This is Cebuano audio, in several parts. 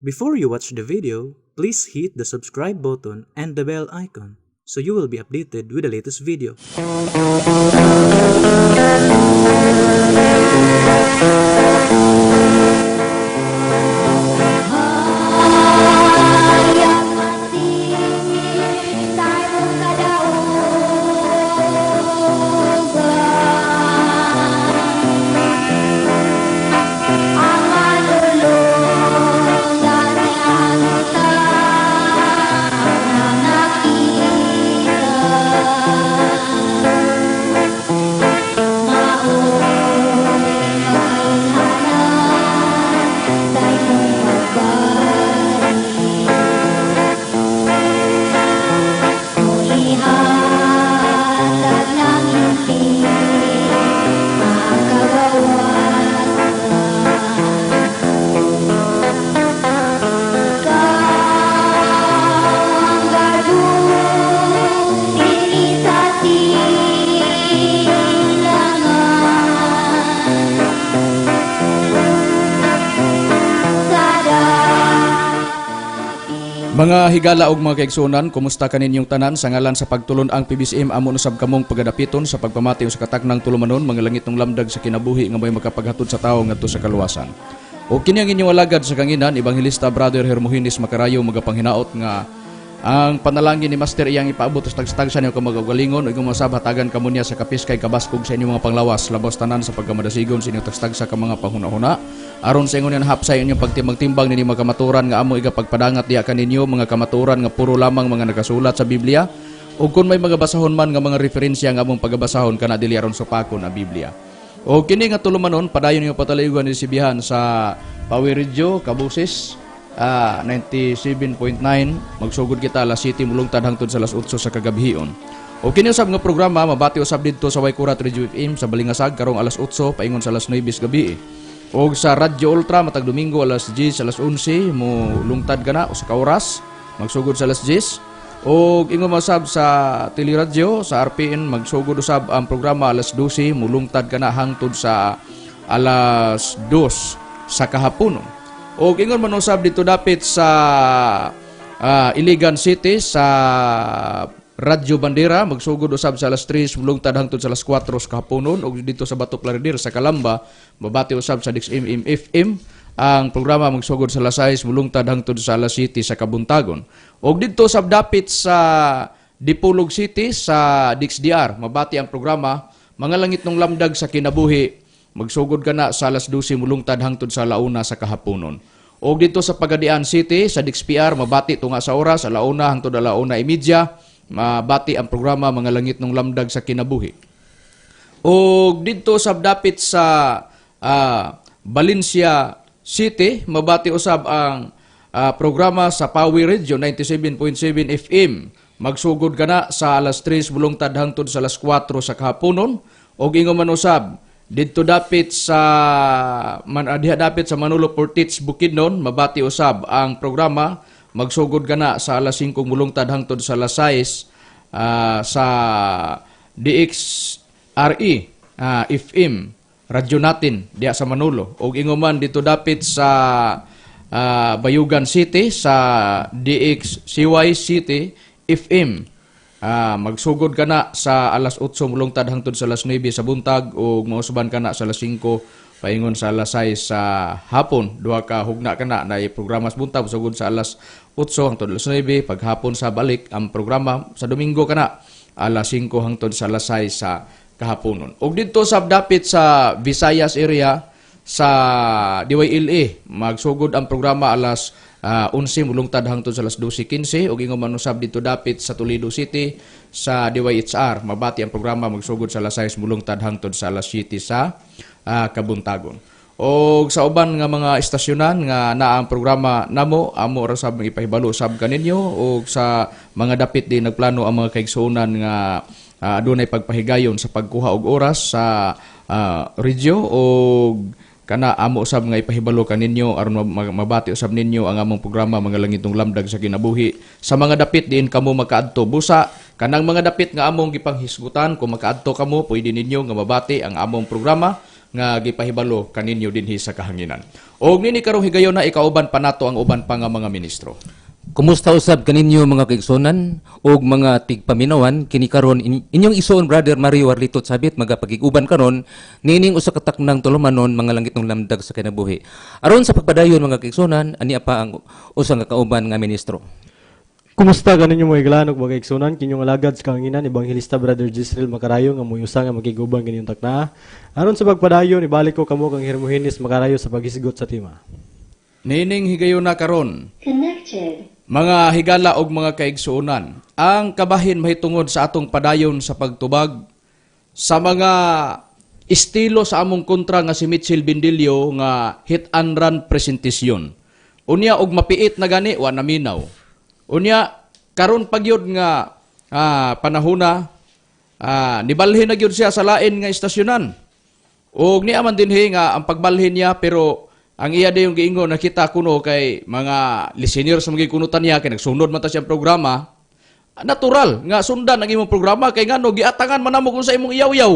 Before you watch the video, please hit the subscribe button and the bell icon so you will be updated with the latest video. Mga higala og mga kaigsuonan, kumusta kaninyong tanan? Sa ngalan sa pagtulon ang PBCM, amo usab kamong pagadapiton sa pagpamati sa kataknang tulumanon, mga langitong lamdag sa kinabuhi nga may makapaghatod sa tawo ngadto sa kaluwasan. O kini ang inyong alagad sa kanginan, Ebanghilista Brother Hermogenes Makarayo, magapanghinaot nga ang panalangin ni Master iyang ipaabot sa tagstagsa niyo kamagagalingon ug masab hatagan kamo niya sa kapiskay kabaskog sa inyong mga panglawas, labaw tanan sa pagkamadasigon sa inyong tagstagsa ka mga panghuna-huna, aron sa ingon hapsay inyong pagtimbang-timbang ninyo mga kamaturan nga amo igapagpadangat diha kaninyo, mga kamaturan nga puro lamang mga nakasulat sa Biblia, ug kun may mga basahon man nga mga referensya nga among pagabasahon kana dili aron supakon ang Biblia. O kini nga tulumanon padayon ninyo patalayugan ni sibihan sa Power Radio Kabusis 97.9. Magsugod kita alas 7 mulungtad hangtod sa alas 8 sa kagabhion. O kini usab nga programa mabati usab didto sa Waikurat Radio FM sa Balingasag karong alas 8 paingon sa alas 9 sa gabi. Og sa Radyo Ultra matag Domingo alas 10 alas 11 mo lungtad kana usa ka oras, magsugod sa alas 10. Og ingon masab sa Teleradyo sa RPN, magsugod usab ang programa alas 12 mulungtad kana hangtod sa alas 2 sa kahaponon. Og ingon man usab dito dapit sa Iligan City sa Radyo Bandera, magsugod usab sa alas 3 mulungtad hangtod sa alas 4 sa kahaponon. Og dito sa Bato Plaridir sa Calamba, mabati usab sa DXMM FM ang programa, magsugod sa alas 6 mulungtad hangtod sa alas 7 sa kabuntagon. Og dito sab dapit sa Dipolog City sa DXDR, mabati ang programa Mga Langit ng Lamdag sa Kinabuhi, magsugod kana sa alas 12 mulungtad hangtod sa alauna sa kahaponon. Og dito sa Pagadian City sa DXPR, mabati tunga sa oras alauna hangtod 1:30, mabati ang programa Mga Langit ng Lamdag sa Kinabuhi. Og dito sa dapit sa Valencia City, mabati usab ang programa sa Power Radio 97.7 FM. Magsugod kana sa alas 3 mulungtad hangtod sa alas 4 sa kahaponon. Og ingon man usab didto dapit sa man diha dapit sa Manolo Fortich Bukidnon, mabati usab ang programa, magsugod kana sa alas 5 mulungtad hangtod sa alas 6 sa DXRE FM radyo natin diha sa Manolo. Og ingon man dito dapit sa Bayugan City sa DXCY City FM, magsugod kana sa alas 8 mulungtad hangtod sa alas 9 sa buntag ug mausuban kana sa alas 5 paingon sa alas 6 sa hapon. Duha ka hugna kana na programa sa buntag, sugod sa alas 8 hangtod alas 9, paghapon sa balik ang programa sa Domingo kana alas 5 hangtod sa alas 6 sa kahaponon. Ug didto sa dapit sa Visayas area sa DYLA, magsugod ang programa alas 11 mulungtad hangtod sa alas 12:15. Ug ingon man usab dito dapit sa Toledo City sa DYHR, mabati ang programa magsugod sa alas 6 mulungtad hangtod sa alas 7 sa kabuntagon. Og sa uban nga mga estasyonan nga naa ang programa namo, amo ra sab ipahibalo sab kaninyo, og sa mga dapit din nagplano ang mga kaigsuonan nga adunay pagpahigayon sa pagkuha og oras sa radyo, og kana amo usab nga ipahibalo kaninyo aron mabati usab ninyo ang among programa Mga Langitong Lamdag sa Kinabuhi sa mga dapit diin kamo makaadto. Busa kanang mga dapit nga among gipanghisgutan, kung makaadto kamo, pwede ninyo nga mabati ang among programa. nga gipahibalo kaninyo dinhi sa kahanginan. Og nini karong higayon na ikauban pa nato ang uban pa nga mga ministro. Kumusta usab kaninyo mga kaigsunan ug mga tigpaminawan kini karon inyong isuon Brother Mario Warlito Sabit magapagiguban karon niining usa ka taknang tulumanon, mga langitnong lamdag sa kinabuhi. Aron sa pagpadayon, mga kaigsunan, ani pa ang usa nga kauban nga ministro. Kumusta kaninyo mga higalanon ug mga igsunan, kinyong alagad sa kahanginan, Ebanghelista Brother Jisrael Makarayo, nga mo'y usa nga makiguban kaninyong takna. Aron sa pagpadayon, ibalik ko kamo kang Hermogenes Makarayo sa paghisgot sa tema. Nining higayon na karon, Connected. mga higala og mga kaigsuonan, ang kabahin mahitungod sa atong padayon sa pagtubag sa mga estilo sa among kontra nga si Mitchell Bindilio nga hit and run presentasyon. Unya og mapiit na gani, wa naminaw. Unya karon pagyud nga panahona, nibalhin na gyud siya sa lain nga istasyonan. Og niya man dinhi nga ang pagbalhin niya, pero ang iya yung giingon, nakita kuno kay mga listener sa mga kunutan niya kay nagsunod man ta siyang programa. Natural nga sundan ang imong programa kay ngano giatangan man namo kung sa imong iyaw-yaw.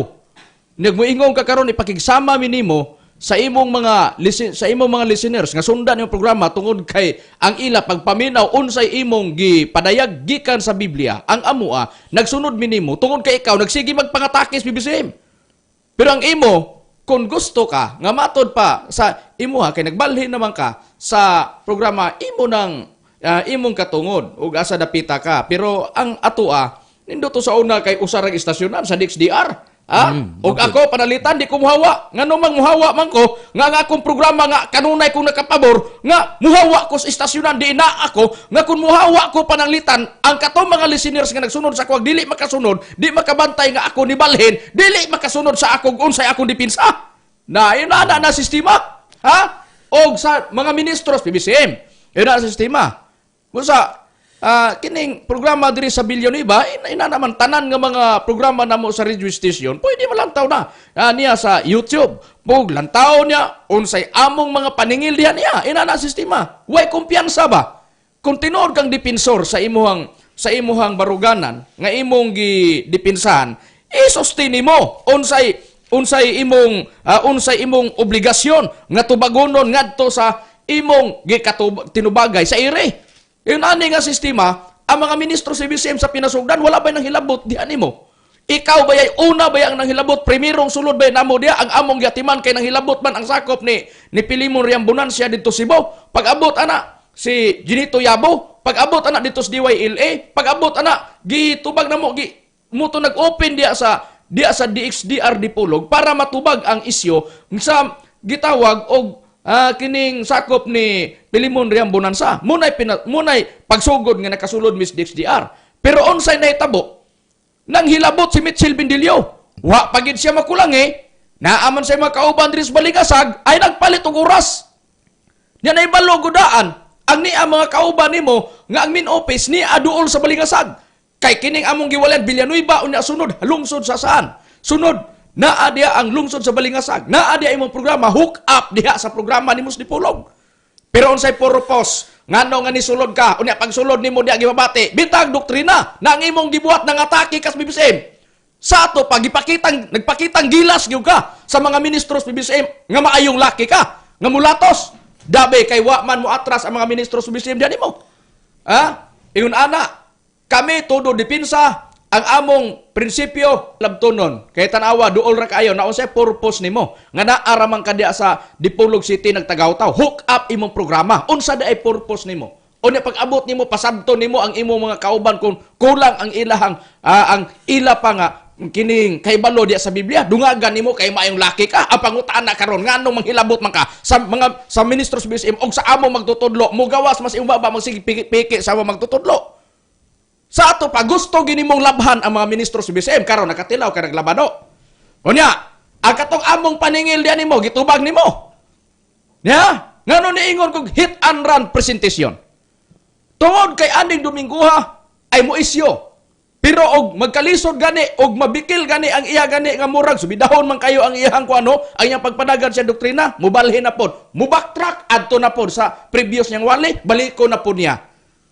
Nagmoingon ka karon, ipakigsama minimo sa imong mga listeners nga sundan imong programa tungod kay ang ila pagpaminaw unsay imong gipadayag gikan sa Biblia. Ang amoa nagsunod minimo tungod kay ikaw nagsige magpangatake sa PBCM. Pero ang imo, kung gusto ka nga matod pa sa imuha kay nagbalhin naman ka sa programa imo ng imong katungod ug asa dapita ka. Pero ang atoa nindot sa una kay usa ra istasyonan sa DXDR. Ha? Ug ako panalitan di ko muhawa. Ngano mang muhawa man ko nga ang akong programa nga kanunay kong nakapabor nga muhawa ko sa istasyonan, di na ako nga kung muhawa ko pananglitan ang katong mga listeners nga nagsunod sa ako dili makasunod, di makabantay nga ako nibalhin, dili makasunod sa akong unsay akong depensa. Na yun na na, na sistema. Ha? Og sa mga ministros PBCM, yun na sistema. Busa kining programa diri sa Villanueva, ina naman tanan nga mga programa namo sa radio station, pwede malantaw na niya sa YouTube. Pug lantaw niya unsay among mga paningil diha niya, ina na sistema. Way kumpiyansa ba? Kung tinuod kang depensor sa imuhang baruganan nga imong gidepinsahan, i-sustain nimo unsay unsay imong obligasyon nga tubagonon ngadto sa imong gikatub tinubagay sa ire. Yun ani nga sistema, ang mga ministro sa BCM sa pinasugdan, wala ba nang hilabot diha nimo? Ikaw ba ay una ba ang nanghilabot? Primerong sulod ba namo diha ang among giatiman kay nanghilabot man ang sakop ni Pilimon Riambonancia didto Cebu. Pag-abot ana si Ginito Yabo, pag-abot ana dito sa DYLA, pag-abot ana gitubag namo gi muto nag-open diha sa DXDR Dipolog para matubag ang isyu sa gitawag og kining sakop ni Pilimon Riambonanza. Munay pagsugod nga nakasulod Miss DXDR. Pero unsay nahitabo? Nang hilabot si Mitchell Bindilio. Wa pagid siya makulang eh. Naaman sa mga kauban diri sa Balingasag ay nagpalit og oras. Nya naibalo gudaan ang niya mga kauban nimo nga ang main office ni aduol sa Balingasag. Kay kining among giwalyan Villanueva, unya sunod lungsod sa saan? Sunod naa diha ang lungsod sa Balingasag. Naa diha imong programa, hook up diha sa programa nimo sa Dipolog. Pero unsay purpose? Ngano nga nisulod ka? Unya pagsulod nimo diha gibabati, bitag doktrina na ang imong gibuhat nang atake kas BBCM. Sa ato pag gipakitang nagpakitang gilas gyud ka sa mga ministros BBCM nga maayong laki ka, nga mulatos. Dabi kay wa man mo atras ang mga ministros BBCM diha nimo. Ha? Ingon ana, kami todo depensa ang among prinsipyo labtonon. Kay tan-awa duol ra kaayo na unsay purpose nimo nga naa ra man ka diha sa Dipolog City nagtagaw-taw. Hook up imong programa. Unsa di ay purpose nimo? Unya pag-abot nimo, pasabto nimo ang imong mga kauban kung kulang ang ilahang ang ila pa nga kining kahibalo diya sa Biblia, dungagan nimo kay maayong laki ka. Ang pangutaan na karon, nganong manghilabot man ka sa mga sa ministro sa BSM og sa amo magtutudlo, mugawas mas imong baba, magsige piki-piki sa amo magtutudlo? Sa ato pa gusto gini mong labhan ang mga ministro sa BCM, karon nakatilaw ka naglabano. Unya, ang katong among paningil diyan nimo gitubag nimo. Nya, ngano niingon kog hit and run presentation? Tungod kay aning Dominguha ay mo isyo. Pero og magkalisod gani og mabikil gani ang iya gani nga murag subidahon man kayo ang iyang kuano, ang iyang pagpadagan sa doktrina, mubalhin na pod, mu backtrack adto na pod sa previous niyang wali, baliko na pod niya.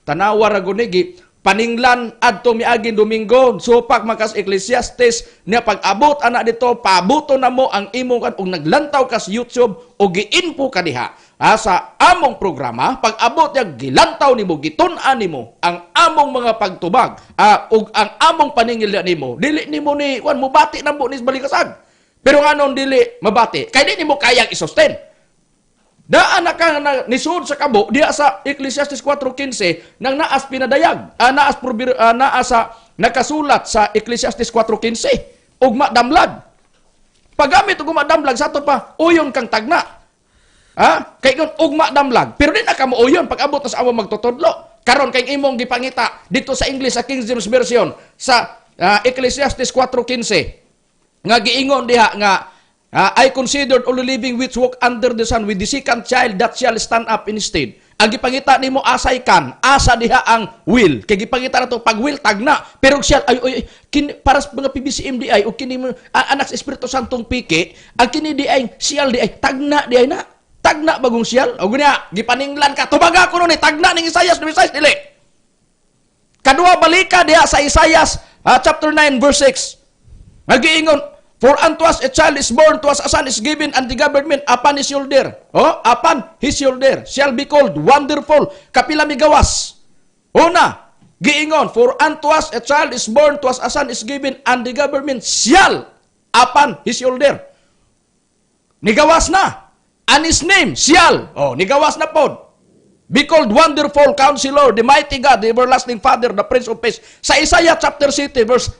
Tanawa ra gud ni gi Paninglan adto miaging Domingo, supak makas Ecclesiastes niya. Pag-abot ana dito, paabuto na mo ang imong kan og naglantaw ka sa YouTube o gi-info ka diha sa among programa. Pag-abot niya, gilantaw nimo, gitun-an nimo ang among mga pagtubag ug ang among paningil nimo, dili nimo ni kuan, mubati na mo ni Balingasag. Pero nganon dili mabati? Kay di nimo kayang i-sustain. Daan na ka na nisud sa kabo diha sa Ecclesiastes 4:15 nang naas pinadayag, naas naa sa nakasulat sa Ecclesiastes 4:15, ugma damlag. Paggamit og ugma damlag sa ato pa uyon kang tagna. Kay kung ugma damlag, pero di na ka mo uyon pag abot na sa among magtutudlo. Karon kay imong gipangita dito sa English, sa King James Version sa Ecclesiastes 4:15 nga giingon diha nga "I considered all the living which walk under the sun with the second child that shall stand up instead." Ang gipangita nimo asay kan, asa diha ang will? Kay gipangita na to pag will tagna. Pero siya ay, ay, kin, para sa mga PBCM di ay o kini anak sa Espiritu Santong piki, ang kini di ay shall di ay tagna di ay na. Tagna bagong shall. O gunya, gipaninglan ka. Tubaga ko ni tagna ning Isaias 9:6 dili. Kadua, balika diha sa Isaias chapter 9 verse 6. Nagiingon, "For unto us a child is born, to us a son is given, and the government upon his shoulder." Oh, upon his shoulder shall be called Wonderful. Kapila migawas? Una, giingon, "For unto us a child is born, to us a son is given, and the government shall upon his shoulder." Nigawas na. "And his name shall." Oh, nigawas na pod. "Be called Wonderful Counselor, the Mighty God, the Everlasting Father, the Prince of Peace." Sa Isaiah chapter 7 verse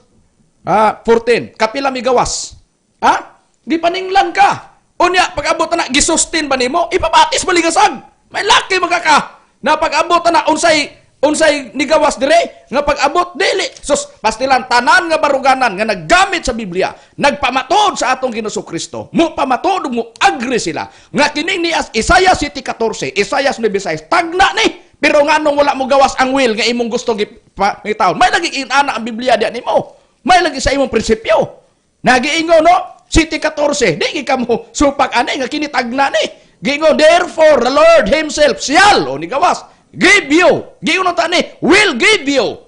14, kapila migawas? Ha? Gipaninglan ka. Unya, pag-abot na, gisustain ba nimo? Ipabatis Balingasag. May laki magka. Na pag-abot na, unsay unsay nigawas dire nga pag-abot dili sus pastilan tanan nga baruganan nga naggamit sa Biblia, nagpamatuod sa atong Ginoong Kristo, mo pamatuod, mo agree sila nga kining ni as Isaiah 7:14, Isaiah 9:6 tagna ni. Pero nganong wala mo gawas ang will nga imong gusto gitaon? May lagi inana ang Biblia diya nimo, may lagi sa imong prinsipyo. Nagiingon no 7:14, di ka mo supak ani nga kini tagna ni. Giingon, "Therefore the Lord himself shall," o nigawas, "give you." Giingon ta ni, "will give you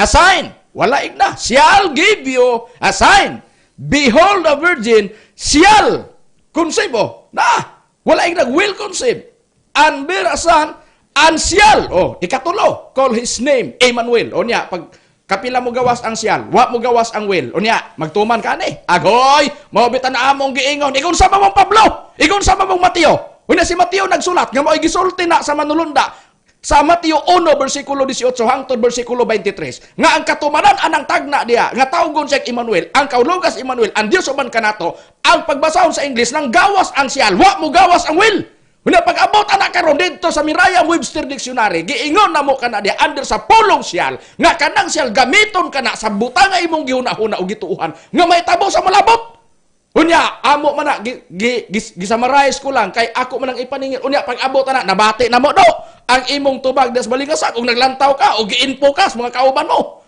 a sign." Wala igna. "Shall give you a sign. Behold, a virgin shall conceive." Oh, na. Wala igna, will conceive. "And bear a son, and shall." Oh, ikatulo. "Call his name Emmanuel." O niya, pag kapila mo gawas ang shall, wa mo gawas ang will. O niya, magtuman ka ni. Agoy, mao bitan na among giingon. Ingon sa mong Pablo, ingon sa mong Mateo. Una si Mateo nagsulat nga mo'y gisulti na sa manulunda sa Mateo 1 versikulo 18 hangtod versikulo 23 nga ang katumanan anang tagna diha nga tawgon siya Emmanuel, ang kaulugas Emmanuel, ang Dios uban kanato. Ang pagbasahon sa English nang gawas ang shall, wa mo gawas ang will. Una pag-abot anak karon didto sa Merriam-Webster Dictionary, giingon na mo kana diha under sa pulong shall nga kanang shall gamiton kana sa butang nga imong gihuna-huna o gituohan nga may tabo sa malabot. Unya, amo man na, gi-summarize ko lang, kay ako man ang ipaningil. Unya, pag-abot na, nabati na mo do ang imong tubag des Balingasag, ug naglantaw ka, o gi-info ka sa mga kauban mo.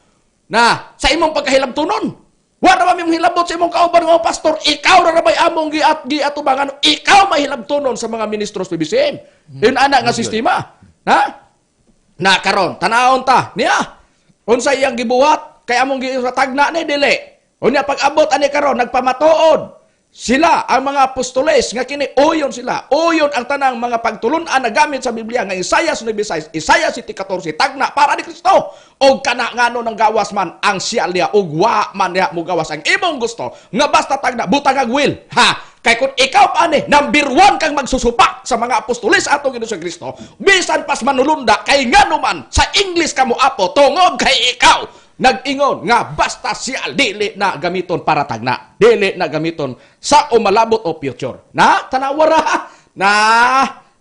Na, sa imong pagkahilabtonon. Wa ra ba mong hilabot sa imong kauban nga pastor, ikaw ra bay among giat giatubangan, ikaw may hilabtonon sa mga ministros PBCM. Yun ana nga sistema. Na? Na karon, tanawon ta niya. Unsa iyang gibuhat kay among gi tagna ni dili. Unya pag-abot ani karon, nagpamatuod sila ang mga apostoles nga kini uyon sila. Uyon ang tanang mga pagtulun-an na gamit sa Biblia nga Isaiah 9:6, Isaiah 7:14 tagna para ni Kristo. Og kana ngano nang gawas man ang shall niya ug wa man niya mo gawas ang imong gusto nga basta tagna butang ang will. Ha, kay kung ikaw pa ani number 1 kang magsusupak sa mga apostoles atong Ginoong Kristo, bisan pas manulunda, kay ngano man sa English ka mo apo, tungod kay ikaw nag-ingon nga basta shall dili na gamiton para tagna, dili na gamiton sa umalabot o future. Na tanawara na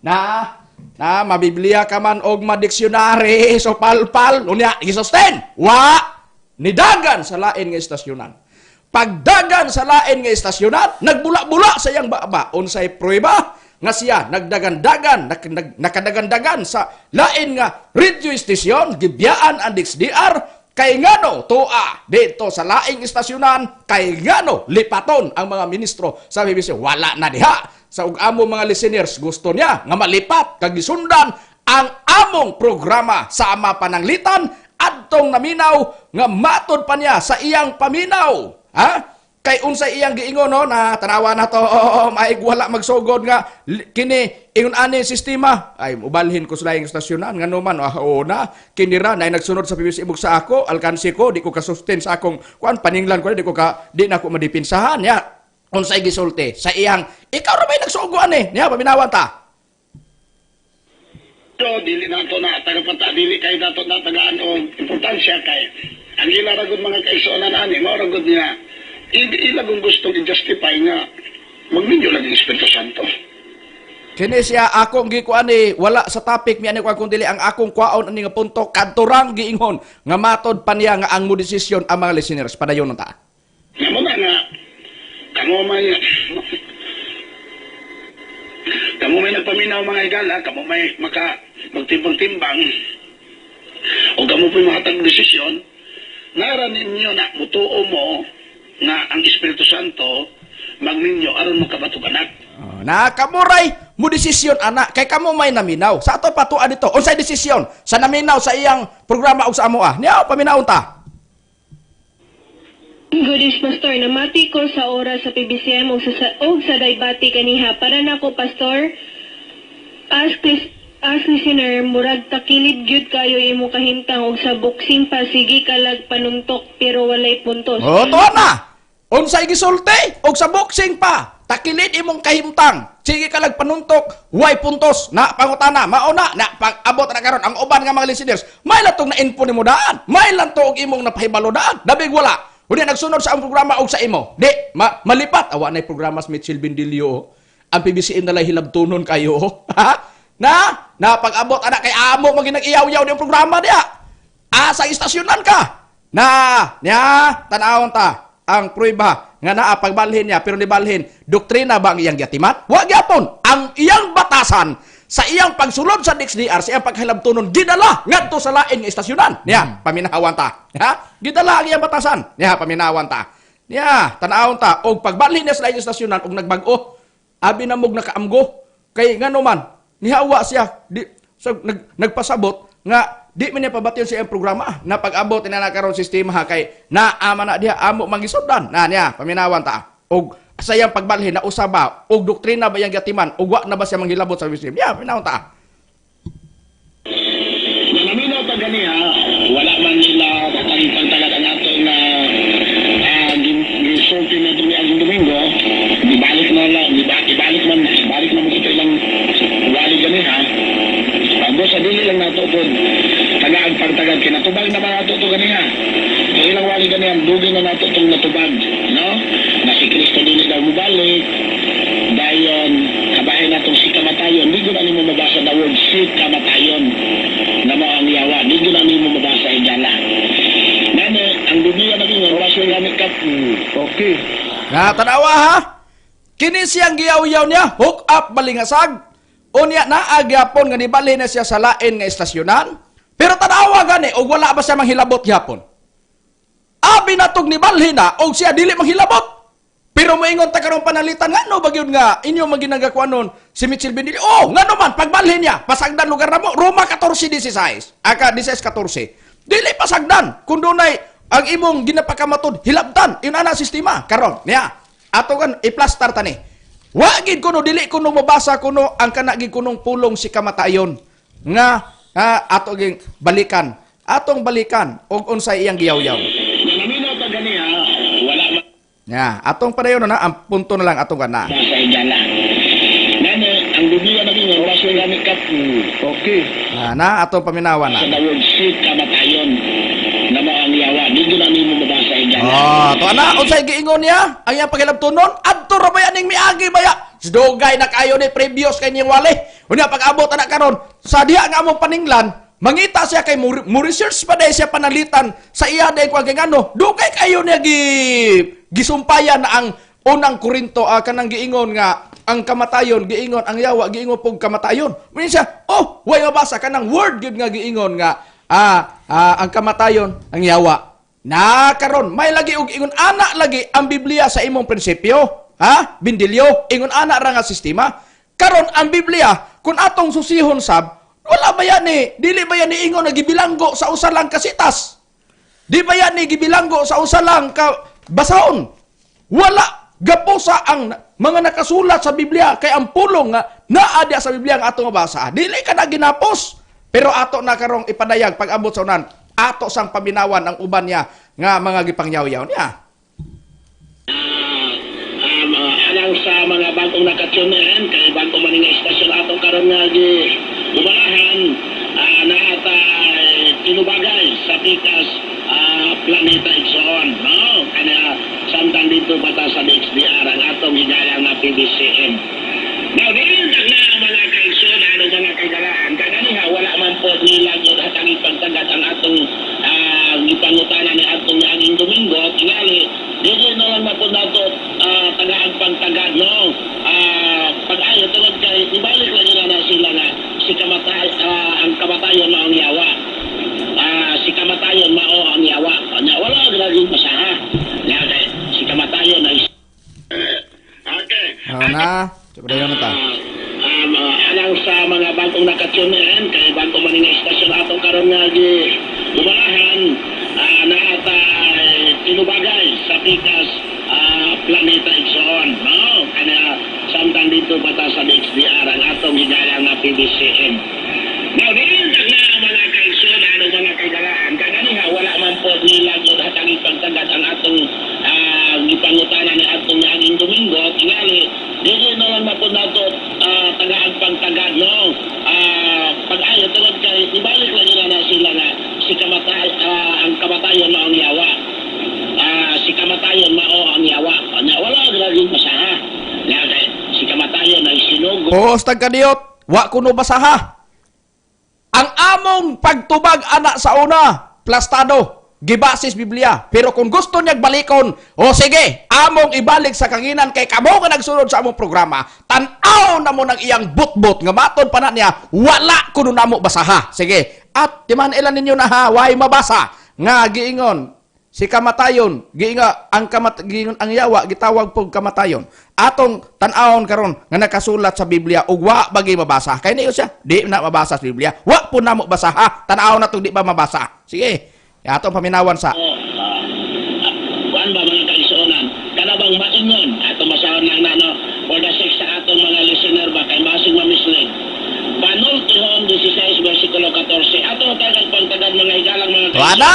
na na mabiblia ka man og ma-dictionary so palpal. Unya gisustain, wa nidagan sa lain nga istasyonan. Pagdagan sa lain nga istasyonan, nagbula-bula sa iyang baba. Unsay pruweba nga siya nagdagandagan, nakadagandagan sa lain nga radio station? Gibiyaan ang DXDR. Kay ngano tuwa dito sa laing istasyonan? Kay ngano lipaton ang mga ministro sa BBC? Wala na diha sa ug amo mga listeners gusto niya nga malipat kag gisundan ang among programa sa Ama Pananglitan adto. Kadtong naminaw nga matod pa niya sa iyang paminaw. Ha? Kay unsay iyang giingon, no, na tanawa na to, oh, maig wala magsugod nga kini ingon ani sistema ay ubalhin ko sa laing estasyonan ngano man, oh, na kini ra na nagsunod sa PBC ibog sa ako alkansi ko di ko ka-sustain sa akong kuan paninglan ko di ko ka di na ako madipinsahan ya. Unsay gisulti sa iyang ikaw ra bay nagsugo ani niya, paminawan ta. So, dili nato na tagapata, dili kay nato na tagaan og importansya kay ang ila ra gud mga kaigsuonan ani mao ra gud niya ila kung gustong i-justify nga magminyo lagi Espiritu Santo. Kini siya akong gikuan ni wala sa topic mi ani ko kung dili ang akong kwaon ani nga punto kadto rang giingon nga matod pa niya nga ang mo desisyon ang mga listeners, padayon ta. Nga mo na nga kamo may nagpaminaw mga higala, kamo may maka magtimbang-timbang o kamo po'y mahatag desisyon nara ninyo na mutuo mo nga ang Espiritu Santo magminyo aron makabatog anak. Oh, na kamuray mo desisyon ana kay kamo may naminaw. Sa ato patuan dito, unsay desisyon sa naminaw sa iyang programa og sa amoa? Niya paminawon ta. Good is Pastor, namati ko sa oras sa PBCM og sa Daybati kaniha. Para nako, Pastor, as listener, murag takilid gyud kayo imo kahimtang og sa boxing pa sige kalag panuntok pero walay puntos. Oh, tuwa na. Unsay gisulti og sa boxing pa takilid imong kahimtang. Sige ka lag panuntok, way puntos. Na pangutana, mao na na pag-abot na karon ang uban nga mga listeners. May latong na info nimo daan. May lanto og imong napahibalo daan. Dabig wala. Unya nagsunod sa ang programa og sa imo. Di malipat awa na programa sa Mitchell Bendilio, oh. Ang PBCM nalay hilabtunon kayo, oh. Ha? Na na pag-abot ana kay amo man ginag-iyaw-yaw yung programa diya. Asa istasyonan ka? Na, niya, tanawon ta ang prueba nga naa pagbalhin niya pero nibalhin doktrina ba ang iyang giatiman? Wa gyapon. Ang iyang batasan sa iyang pagsulod sa DXDR, sa iyang paghilabtunon, gidala ngadto sa lain nga istasyonan. Niya, paminawan ta. Ha? Gidala ang iyang batasan. Niya, paminawan ta. Niya, tanawon ta og pagbalhin niya sa laing istasyonan og nagbag-o, abi na mog nakaamgo kay ngano man nihawa siya di so, nagpasabot nga di man niya pabation sa iyang programa na pag-abot na karon sistema ha, kay naama na diha amo mangisudlan na niya, paminawan ta og sa iyang pagbalhin na usaba og doktrina ba iyang giatiman og wa na ba siya manghilabot sa sistema niya, paminawan ta. Na naminaw pa ganiha, wala man nila pagtagad ang atong na gisulti na ito ni Domingo, ibalik na lang, ibalik man, ibalik na mo ito ilang wali ganiha. Bago sa dili lang nato pod tagaag pagtagad kinatubag na mga ato to ganiha. Kaya ilang wali ganiha, dugi na nato itong natubag, no? Na si Kristo dili daw mubalik, dayon kabahin natong si kamatayon, di ko na nimo mabasa the word si kamatayon na mao ang yawa, di ko na nimo mabasa higala. Nani, ang Biblia naging wala siya gamit ka. Okay. Na tanawa ha. Kini siyang giyaw-yaw niya, hook up balingasag. Unya naa gyapon nga nibalhin na siya sa lain nga estasyonan. Pero tanawa gani og wala ba siya manghilabot gyapon. Abi natog nibalhin na og siya dili manghilabot. Pero moingon ta karong panalitan ngano ba gyud nga inyo maginagakuanon si Mitchell Bendilio? Oh, ngano man pagbalhin niya pasagdan lugar na mo Roma 14:16. Aka 16:14. Dili pasagdan kung dunay ang imong ginapakamatod hilabtan yun ana sistema karon niya ato kan i-plaster tani. Wa gid kuno dili kuno mabasa kuno ang kana gid kunong pulong si kamatayon nga ha, ato ging balikan, atong balikan og unsay iyang giyaw-yaw. Na naminaw pa ganiha, wala man Ya, atong padayon na ang punto na lang atong kana. sa higala. Nani, ang Biblia naging wala siya gamit ka. Okay. Na, na atong paminawan na. Sa the word si kamatayon na mao ang yawa, di ko na nimo mabasa higala. Oh, to ana unsay giingon niya? Ang iyang paghilabtonon adto ra baya ning miagi baya. Dugay na kayo ni previous kay niyang wali. Unya pag-abot ana karon sa diha nga among paninglan, mangita siya kay mo research pa dahil siya panalitan sa iya dahil kung kay ngano, dugay kayo niya gisumpayan na ang unang Korinto, kanang giingon nga ang kamatayon giingon ang yawa giingon pog kamatayon. Meaning siya, oh, way mabasa kanang word gyud nga giingon nga ang kamatayon ang yawa. Na karon may lagi og ingon ana lagi ang Biblia sa imong prinsipyo, ha? Bindilyo, ingon ana ra nga sistema. Karon ang Biblia kung atong susihon sab, wala ba yan ni dili ba yan ni ingon nga gibilanggo sa usa lang kasitas? Di ba yan ni gibilanggo sa usa lang ka basahon? Wala gapusa ang mga nakasulat sa Biblia kay ang pulong nga naa diya sa Biblia nga atong mabasa. Dili ka na ginapos. Pero ato na karong ipadayag pag abot sa unan, ato sang paminawan ang uban niya nga mga gipangyaw-yaw niya. Alang sa mga bagong naka-tune in kay bago man nga istasyon atong karon nga gi gumalahan naata tinubagay sa pikas planeta igsoon, no, kanya samtang dito bata sa DXDR ang atong higala nga PBCM. Now dili na mga kaigsoon ano mga kaigalaan kaganiha wala man po nila gyud hatagi pagtagat ang atong gipangutana ni atong niaging Domingo. Tingali dili na lang mapud nato tagaag pagtagad, no, pag-ayo tungod kay ibalik lang nila na sila nga si kamatay ang kamatayon mao ang yawa, si kamatayon mao ang yawa. Nya wala grabe masaha nya kay si kamatayon ay okay. Oh, na, padayon na ta. Alang sa mga bagong naka-tune in kay bago man nga istasyon atong karon nga gi gumalahan naata tinubagay sa pikas planeta igsoon, no, kanya samtang dito bata sa DXDR ang atong higala nga PBCM. Now dili na mga kaigsoon ano mga kaigalaan kaganiha wala man po nila gyud hatagi pagtagat ang atong gipangutana ni atong niaging Domingo. Tingali dili na lang mapud nato tagaag pagtagad, no, pag-ayo tungod kay ibalik lang nila na sila nga si kamatay ang kamatayon mao ang yawa, si kamatayon mao ang yawa. Nya wala grabe masaha nya kay si kamatayon ay sinugo. Post tagkadiyot, wa kuno basaha. Ang among pagtubag ana sa una, plastado, gibasis Biblia. Pero kung gusto niya balikon, o sige, among ibalik sa kanginan kay kamo nga nagsunod sa among programa. Tan-aw na mo ng iyang butbot nga matod pa na niya, wala kuno namo basaha. Sige, at timan ilan ninyo na ha, way mabasa nga giingon si kamatayon, giinga ang giingon ang yawa gitawag pog kamatayon. Atong tan-awon karon nga nakasulat sa Biblia ug wa bagi mabasa. Kay niyo siya, di na mabasa sa Biblia. Wa po namo basaha. Tan-awon natong di ba mabasa. Sige. Atong paminawan sa Kuan ba mga kaigsuonan kana bang maingon atong basahon lang na, no, for the sake sa atong mga listener ba kay masig ma-mislead. Panultihon 16 versikulo 14 ato tagag pagtagad mga higalang mga Wala na.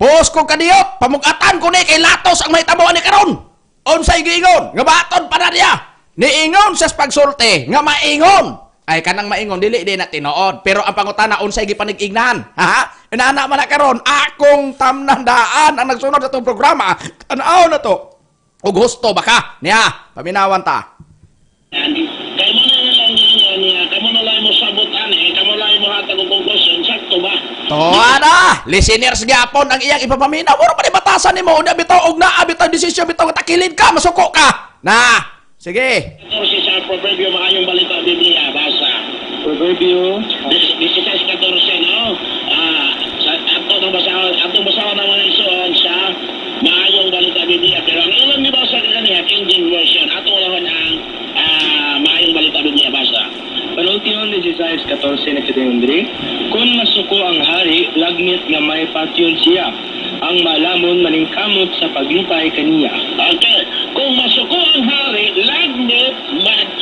Pos ko kadiyot, pamugatan ko ni kay latos ang mahitabo ani karon. Unsay giingon? Nga baton pa na niya. Niingon sa pagsulti nga maingon. Ay kanang maingon dili di na tinuod. Pero ang pangutana unsay gipanig-ignan? Ha? Inaana man na karon akong tamnandaan ang nagsunod sa itong programa. Tanaw na to. O gusto ba ka? Niya, paminawan ta. Kay mo na lang giingon niya, kamo na lang mo sabot ani, kamo lang mo hatag og conclusion, sakto ba? Toa na! Listeners gyapon ang iyang ipapaminaw. Mura pa ni batasan nimo. Unya bitaw og naa bitaw desisyon bitaw takilid ka, masuko ka. Na. Sige. 14 sa Proverbio Maayong Balita Biblia, basa. Proverbio 16:14, no? Sa ato nang basahon, atong basahon ang mga igsoon sa Maayong Balita Biblia. Pero ang ilang gibasa kaniya King James Version. Ato ulahon ang Maayong Balita Biblia, basa. Panultihon 16:14 nagsitingon diri, kung masuko ang hari, lagmit nga may patyon siya. Ang malamon maningkamot sa paglipay kaniya. Okay, kung masuko ang hari, lagmit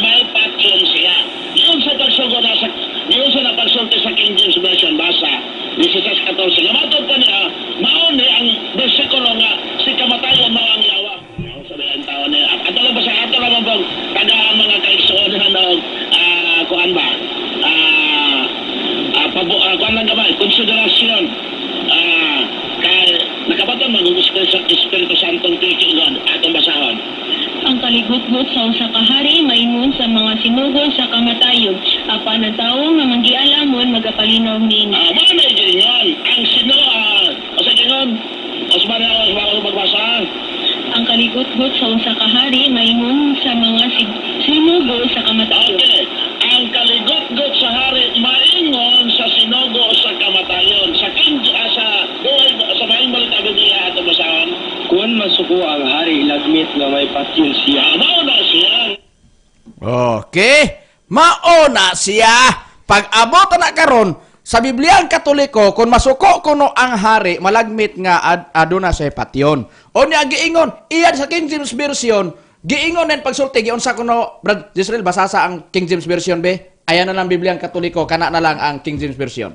may patyon siya. Yun sa pagsugo na sa yun sa napagsulti sa King James Version, basa 16:14. Nga matod pa niya, mao ni ang bersikulo nga si kamatayon mao ang yawa. Sabi ang tao niya. Ato lang ba sa ato lang bang taga ang mga kaigsuonan og kuan ba? Kuan lang gamay, konsiderasyon. Kay nakabaton man og Espiritu Santo piki God atong basahon. Ang kaligutgot sa usa ka hari maingon sa mga sinugod sa kamatayon apan ang tawo nga manggialamon magapalinaw niini. Mao na gingon ang sino o sa gingon Osman na Osman magbasa. Ang kaligutgot sa usa ka hari maingon sa mga sinugod sa kamatayon. Okay. Ang kaligotgot sa hari maingon sa sinugo sa kamatayon. Sa king sa buhay sa Maayong Balita Biblia ato basahon. Kung masuko ang hari, lagmit nga may patyon siya. Mao na siya. Okay. Mao na siya. Pag abot na karon Sa Biblia ang Katoliko, kung masuko kuno ang hari, malagmit nga aduna sa patyon. O niya giingon, iyan sa King James Version, giingon nen pagsulti, giunsa kuno, Brad Israel, basasa ang King James Version be. Ayan na lang Biblia ang Katoliko, kana na lang ang King James Version.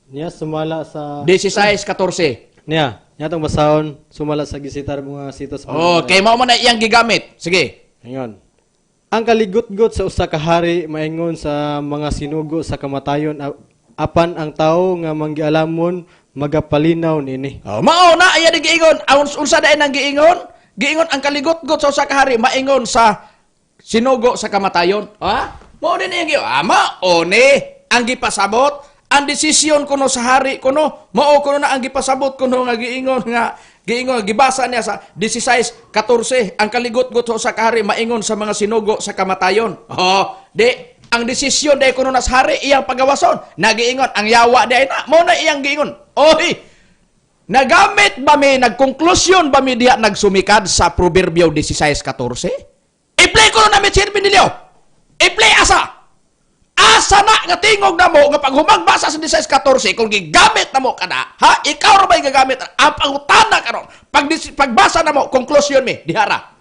Niya sumala sa 16:14. Niya, niya tong basahon sumala sa gisitar mga sitas. Oh, kay mao man na iyang gigamit. Sige. Ingon. Ang kaligutgot sa usa ka hari maingon sa mga sinugo sa kamatayon, apan ang tawo nga manggialamon magapalinaw niini. Oh, mao na iya di giingon. Unsa dayon ang giingon? Giingon ang kaligutgot sa usa ka hari maingon sa sinugo sa kamatayon. Ha? Mao din iyang giingon. Ah, mao ni ang gipasabot ang desisyon kuno sa hari kuno, mao kuno na ang gipasabot kuno nga giingon nga giingon gibasa niya sa 16:14, ang kaligutgot sa usa ka hari maingon sa mga sinugo sa kamatayon. Oh, di ang desisyon dai kuno na sa hari iyang pagawason. Nagiingon ang yawa dai na mao na iyang giingon. Oy, nagamit ba mi, nagkonklusyon ba mi diya nagsumikad sa Proverbio 16:14? I-play ko na namin Sir Benilio. I-play asa. Asa na nga tingog na mo nga pag humagbasa sa 16:14 kung gigamit na mo kada, ha? Ikaw ra ba'y gagamit? Ang pangutana karon. Pagbasa na mo, konklusyon mi dihara.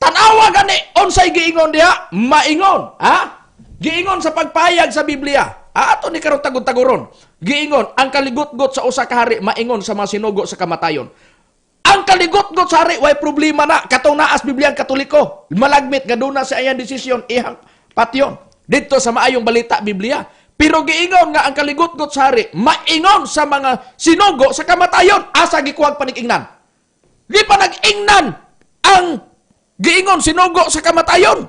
Tan-awa gani unsay giingon diha? Maingon, ha? Giingon sa pagpayag sa Biblia. Ah, ato ni karon tagod-tagoron. Giingon ang kaligutgot sa usa ka hari maingon sa mga sinugo sa kamatayon. Ang kaligutgot sa hari way problema na katong naas Biblia ang Katoliko. Malagmit nga duna sa iyang desisyon ihang patyon didto sa Maayong Balita Biblia. Pero giingon nga ang kaligutgot sa hari maingon sa mga sinugo sa kamatayon. Asa gikuhag panig-ingnan? Di pa nag-ingnan ang giingon sinugo sa kamatayon.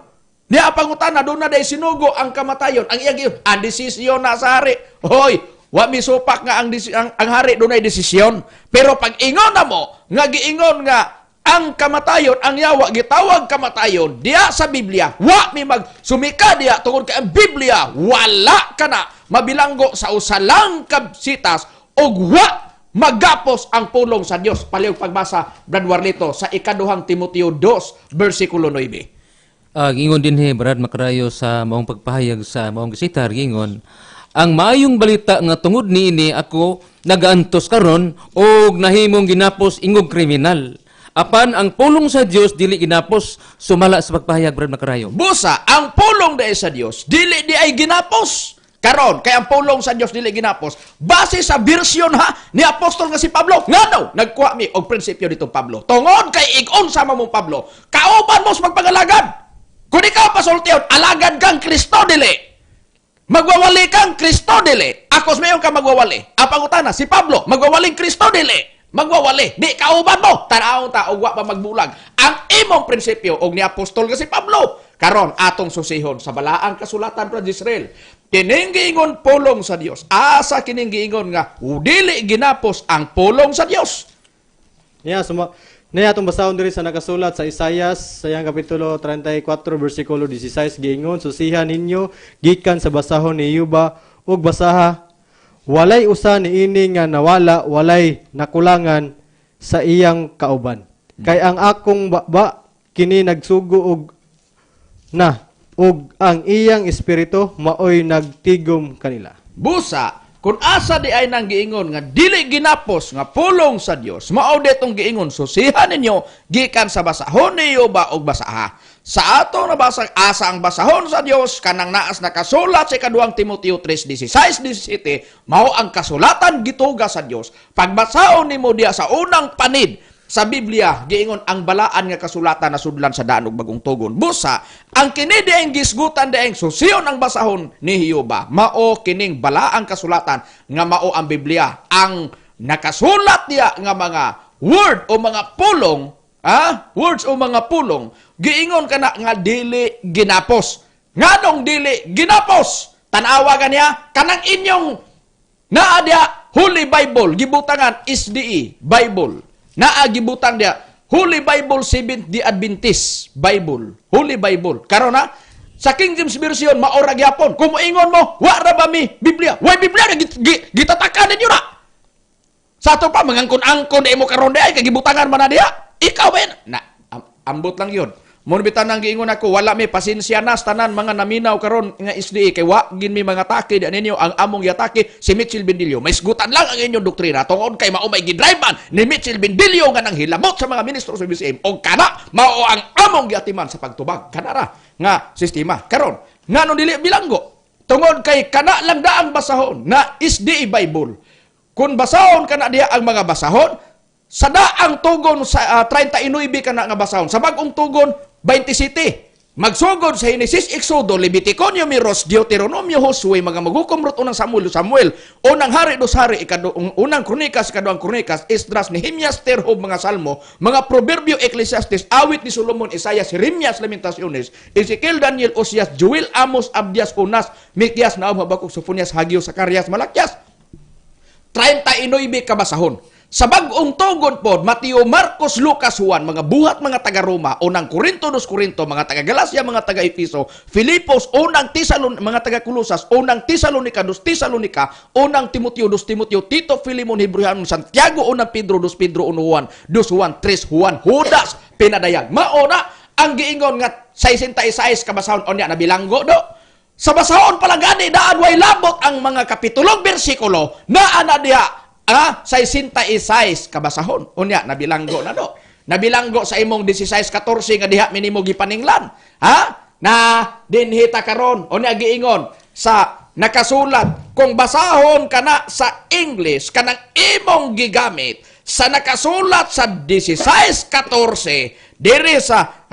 Niya pangutana doon na day sinugo ang kamatayon. Ang iyang giingon, ang desisyon na sa hari. Hoy, wa mi supak nga ang hari doon ay desisyon. Pero pag ingon na mo nga giingon nga ang kamatayon, ang yawa gitawag kamatayon diya sa Biblia, wa mi magsumika diya tungod kay ang Biblia wala kana mabilanggo sa usa lang ka sitas ug wa magapos ang pulong sa Dios. Palihog pagbasa, Brad Warlito, sa ikaduhang Timoteo 2 versikulo 9. Giingon din he Brad Makarayo sa maong pagpahayag sa maong gisitar, giingon ang maayong balita nga tungod niini ako nagaantos karon og nahimong ginapos ingog kriminal. Apan ang pulong sa Dios dili ginapos, sumala sa pagpahayag, Brad Makarayo. Busa ang pulong dai sa Dios dili di ay ginapos. Karon kay ang pulong sa Dios dili ginapos base sa version ha ni apostol nga si Pablo. Ngano nagkuha mi og prinsipyo dito Pablo? Tungod kay igon sama mong Pablo, kauban mo sa magpangalagad. Kung ikaw pasultihon, alagad kang Kristo dili. Magwawali kang Kristo dili. Akos mayon ka magwawali. Ang pangutana, si Pablo, magwawaling Kristo dili. Magwawali. Di kauban mo. Tanawon ta og wa pa magbulag. Ang imong prinsipyo og ni apostol nga si Pablo. Karon atong susihon sa balaang kasulatan, Brad Israel. Kining giingon pulong sa Dios. Asa kining giingon nga dili ginapos ang pulong sa Dios? Niya suma niya atong basahon diri sa nakasulat sa Isayas sa iyang kapitulo 34 bersikulo 16, giingon susihan ninyo gikan sa basahon ni Yuba ug basaha, walay usa niini nga nawala, walay nakulangan sa iyang kauban. Kay ang akong baba kini nagsugo og na ug ang iyang espiritu maoy nagtigom kanila. Busa, kung asa di ay nang giingon nga dili ginapos nga pulong sa Dios, mao ditong giingon susihan ninyo gikan sa basahon ni Yuba og basaha. Sa ato nabasa asa ang basahon sa Dios kanang naas nakasulat sa ikaduhang Timoteo 3:16-17, mao ang kasulatan gituga sa Dios. Pagbasaon nimo diya sa unang panid sa Biblia, giingon ang balaan nga kasulatan na sudlan sa daan ug bagong tugon. Busa, ang kini dieng gisgutan dieng susiyon ang basahon ni Hiuba, mao kining balaang kasulatan nga mao ang Biblia. Ang nakasulat diya nga mga word o mga pulong, words o mga pulong, giingon kana nga dili ginapos. Nganong dili ginapos? Tan-awa kaniya kanang inyong naa diya Holy Bible gibutangan SDE Bible. Naa gibutang diya Holy Bible Seventh Day Adventist Bible, Holy Bible. Karon na sa King James Version maora gyapon. Kung moingon mo, wa ra ba mi Biblia? Way Biblia na gitatakan ninyo na. Sa ato pa mangangkon-angkon di mo karon di ay kagibutangan man na diya. Ikaw ba yan? Na ambot lang yun. Mo bitan ang giingon ako, wala may pasensya na sa tanan mga naminaw karon nga SDA kay wa gin mi mga atake di ninyo. Ang among giatake si Mitchell Bendillo. Maisgutan lang ang inyong doktrina tungod kay mao may gidrivean ni Mitchell Bendillo nga nang hilamot sa mga ministro sa BCM, og kana mao ang among giatiman sa pagtubag kanara nga sistema. Karon, ngano dili bilanggo? Tungod kay kana lang daang basahon na SDA Bible. Kung basahon kana diha ang mga basahon sa daang tugon sa 39 kana nga basahon, sa bag-ong tugon 27. Magsugod sa Genesis, Exodo, Levitico, Numeros, Deuteronomio, Josue, mga maghukom, Ruth, unang Samuel, Samuel, unang Hari, dos Hari, unang Kronikas, ikaduhang Kronikas, Esdras, Nehemias, Terhob, mga Salmo, mga Proverbio, Ecclesiastes, Awit ni Solomon, Isaias, Jeremias, Lamentaciones, Ezekiel, Daniel, Osias, Joel, Amos, Abdias, Unas, Mikias, Naum, Habakuk, Sofonias, Hagio, Zacarias, Malakias. 39 kabasahon. Sa bag-ong tugon pod, Mateo, Marcos, Lucas, Juan, mga buhat mga taga-Roma, unang Korinto, dos Korinto, mga taga-Galacia, mga taga-Efeso, Filipos, unang Tesalon, mga taga-Colosas, unang Tesalonica, dos Tesalonica, unang Timoteo, dos Timoteo, Tito, Filemon, Hebreano, Santiago, unang Pedro, dos Pedro, uno Juan, dos Juan, tres Juan, Judas, pinadayag. Mauna ang giingon nga 66 kabasahon, unya nabilanggo do. Sa basahon pala gani daan way labot ang mga kapitulong bersikulo naa na diha 66 kabasahon. Unya nabilanggo na do. Nabilanggo sa imong 16-14 nga diha minimo gipaninglan. Ha? Na dinhi ta karon. Unya giingon sa nakasulat, kung basahon kana sa English kanang imong gigamit sa nakasulat sa 16-14 diri sa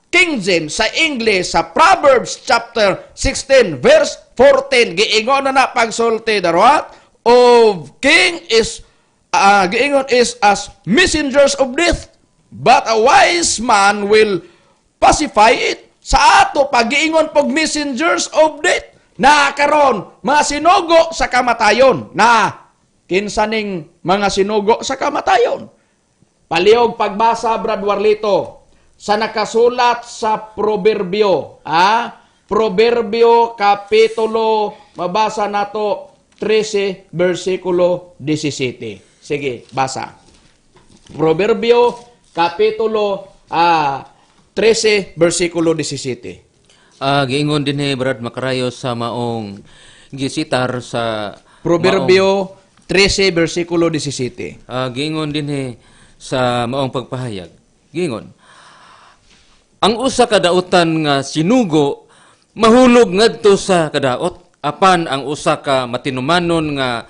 King James sa English sa Proverbs chapter 16 verse 14, giingon na na pagsulti darwat of king is giingon is as messengers of death, but a wise man will pacify it. Sa ato pagiingon pog messengers of death na karon mga sinugo sa kamatayon. Na kinsa ning mga sinugo sa kamatayon? Palihog pagbasa, Brad Warlito, sa nakasulat sa Proverbio, Proverbio kapitulo, mabasa nato 13 versikulo 17. Sige, basa. Proverbio kapitulo 13 versikulo 17. Giingon dinhi, Brad Makarayo, sa maong gisitar sa Proverbio 13 versikulo 17. Giingon dinhi sa maong pagpahayag. Giingon, ang usa ka dautan nga sinugo mahulog ngadto sa kadaot, apan ang usa ka matinumanon nga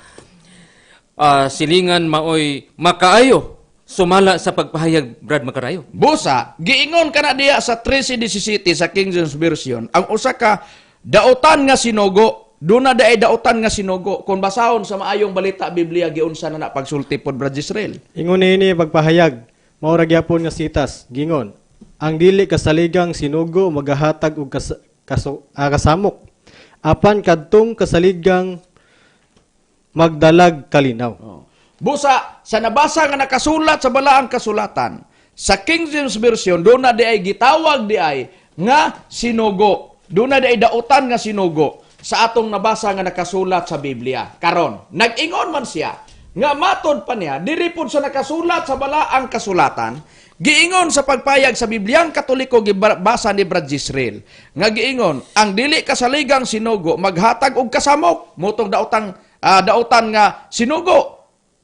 silingan maoy makaayo sumala sa pagpahayag, Brad Makarayo. Busa, giingon kana diya sa 13:17 sa King James Version, ang usa ka dautan nga sinugo, duna daay dautan nga sinugo. Kung basahon sa maayong balita Biblia, giunsa na na pagsulti pod, Brad Israel. Ingon niini pagpahayag, mao ra gyapon nga sitas, gingon, ang dili kasaligang sinugo magahatag og kasamok, apan kadtong kasaligang magdalag kalinaw. Oh. Busa, sa nabasa nga nakasulat sa balaang kasulatan, sa King James Version, doon na di ay gitawag di ay nga sinugo. Doon na di ay dautan nga sinugo sa atong nabasa nga nakasulat sa Biblia. Karon, nag-ingon man siya, nga matod pa niya, diri pod sa nakasulat sa balaang kasulatan, giingon sa pagpayag sa Bibliang Katoliko gibasa ni Brad Jisrael, nga giingon, ang dili kasaligang sinugo maghatag og kasamok, mutong dautan nga sinugo.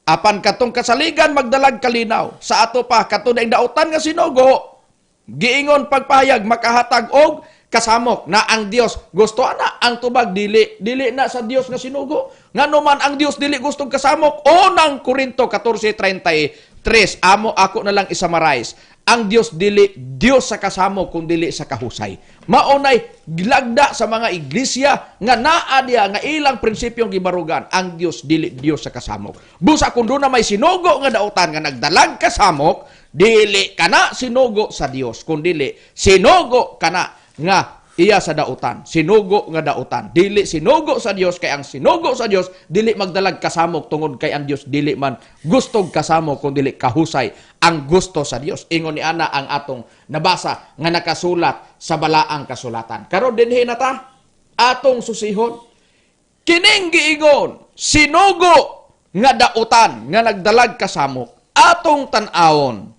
Apan katong kasaligan magdalag kalinaw. Sa ato pa katong dautan nga sinugo, giingon pagpahayag makahatag og kasamok na ang Dios gusto ana ang tubag dili dili na sa Dios nga sinugo. Ngano man ang Dios dili gustong kasamok? Unang Korinto 14:33, amo ako na lang isummarize. Ang Dios dili Dios sa kasamok kung dili sa kahusay. Maunay lagda sa mga iglesia nga naa diha nga ilang prinsipyong gibarugan, ang Dios dili Dios sa kasamok. Busa kung doon na may sinugo nga dautan nga nagdalag kasamok, dili kana sinugo sa Dios, kun dili sinugo kana nga iya sa dautan, sinugo nga dautan, dili sinugo sa Dios, kay ang sinugo sa Dios dili magdalag kasamok tungod kay ang Dios dili man gustog kasamok kun dili kahusay ang gusto sa Dios. Ingon ni ana ang atong nabasa nga nakasulat sa balaang kasulatan. Karon dinhi na ta atong susihon kining giingon sinugo nga dautan nga nagdalag kasamok, atong tan-awon.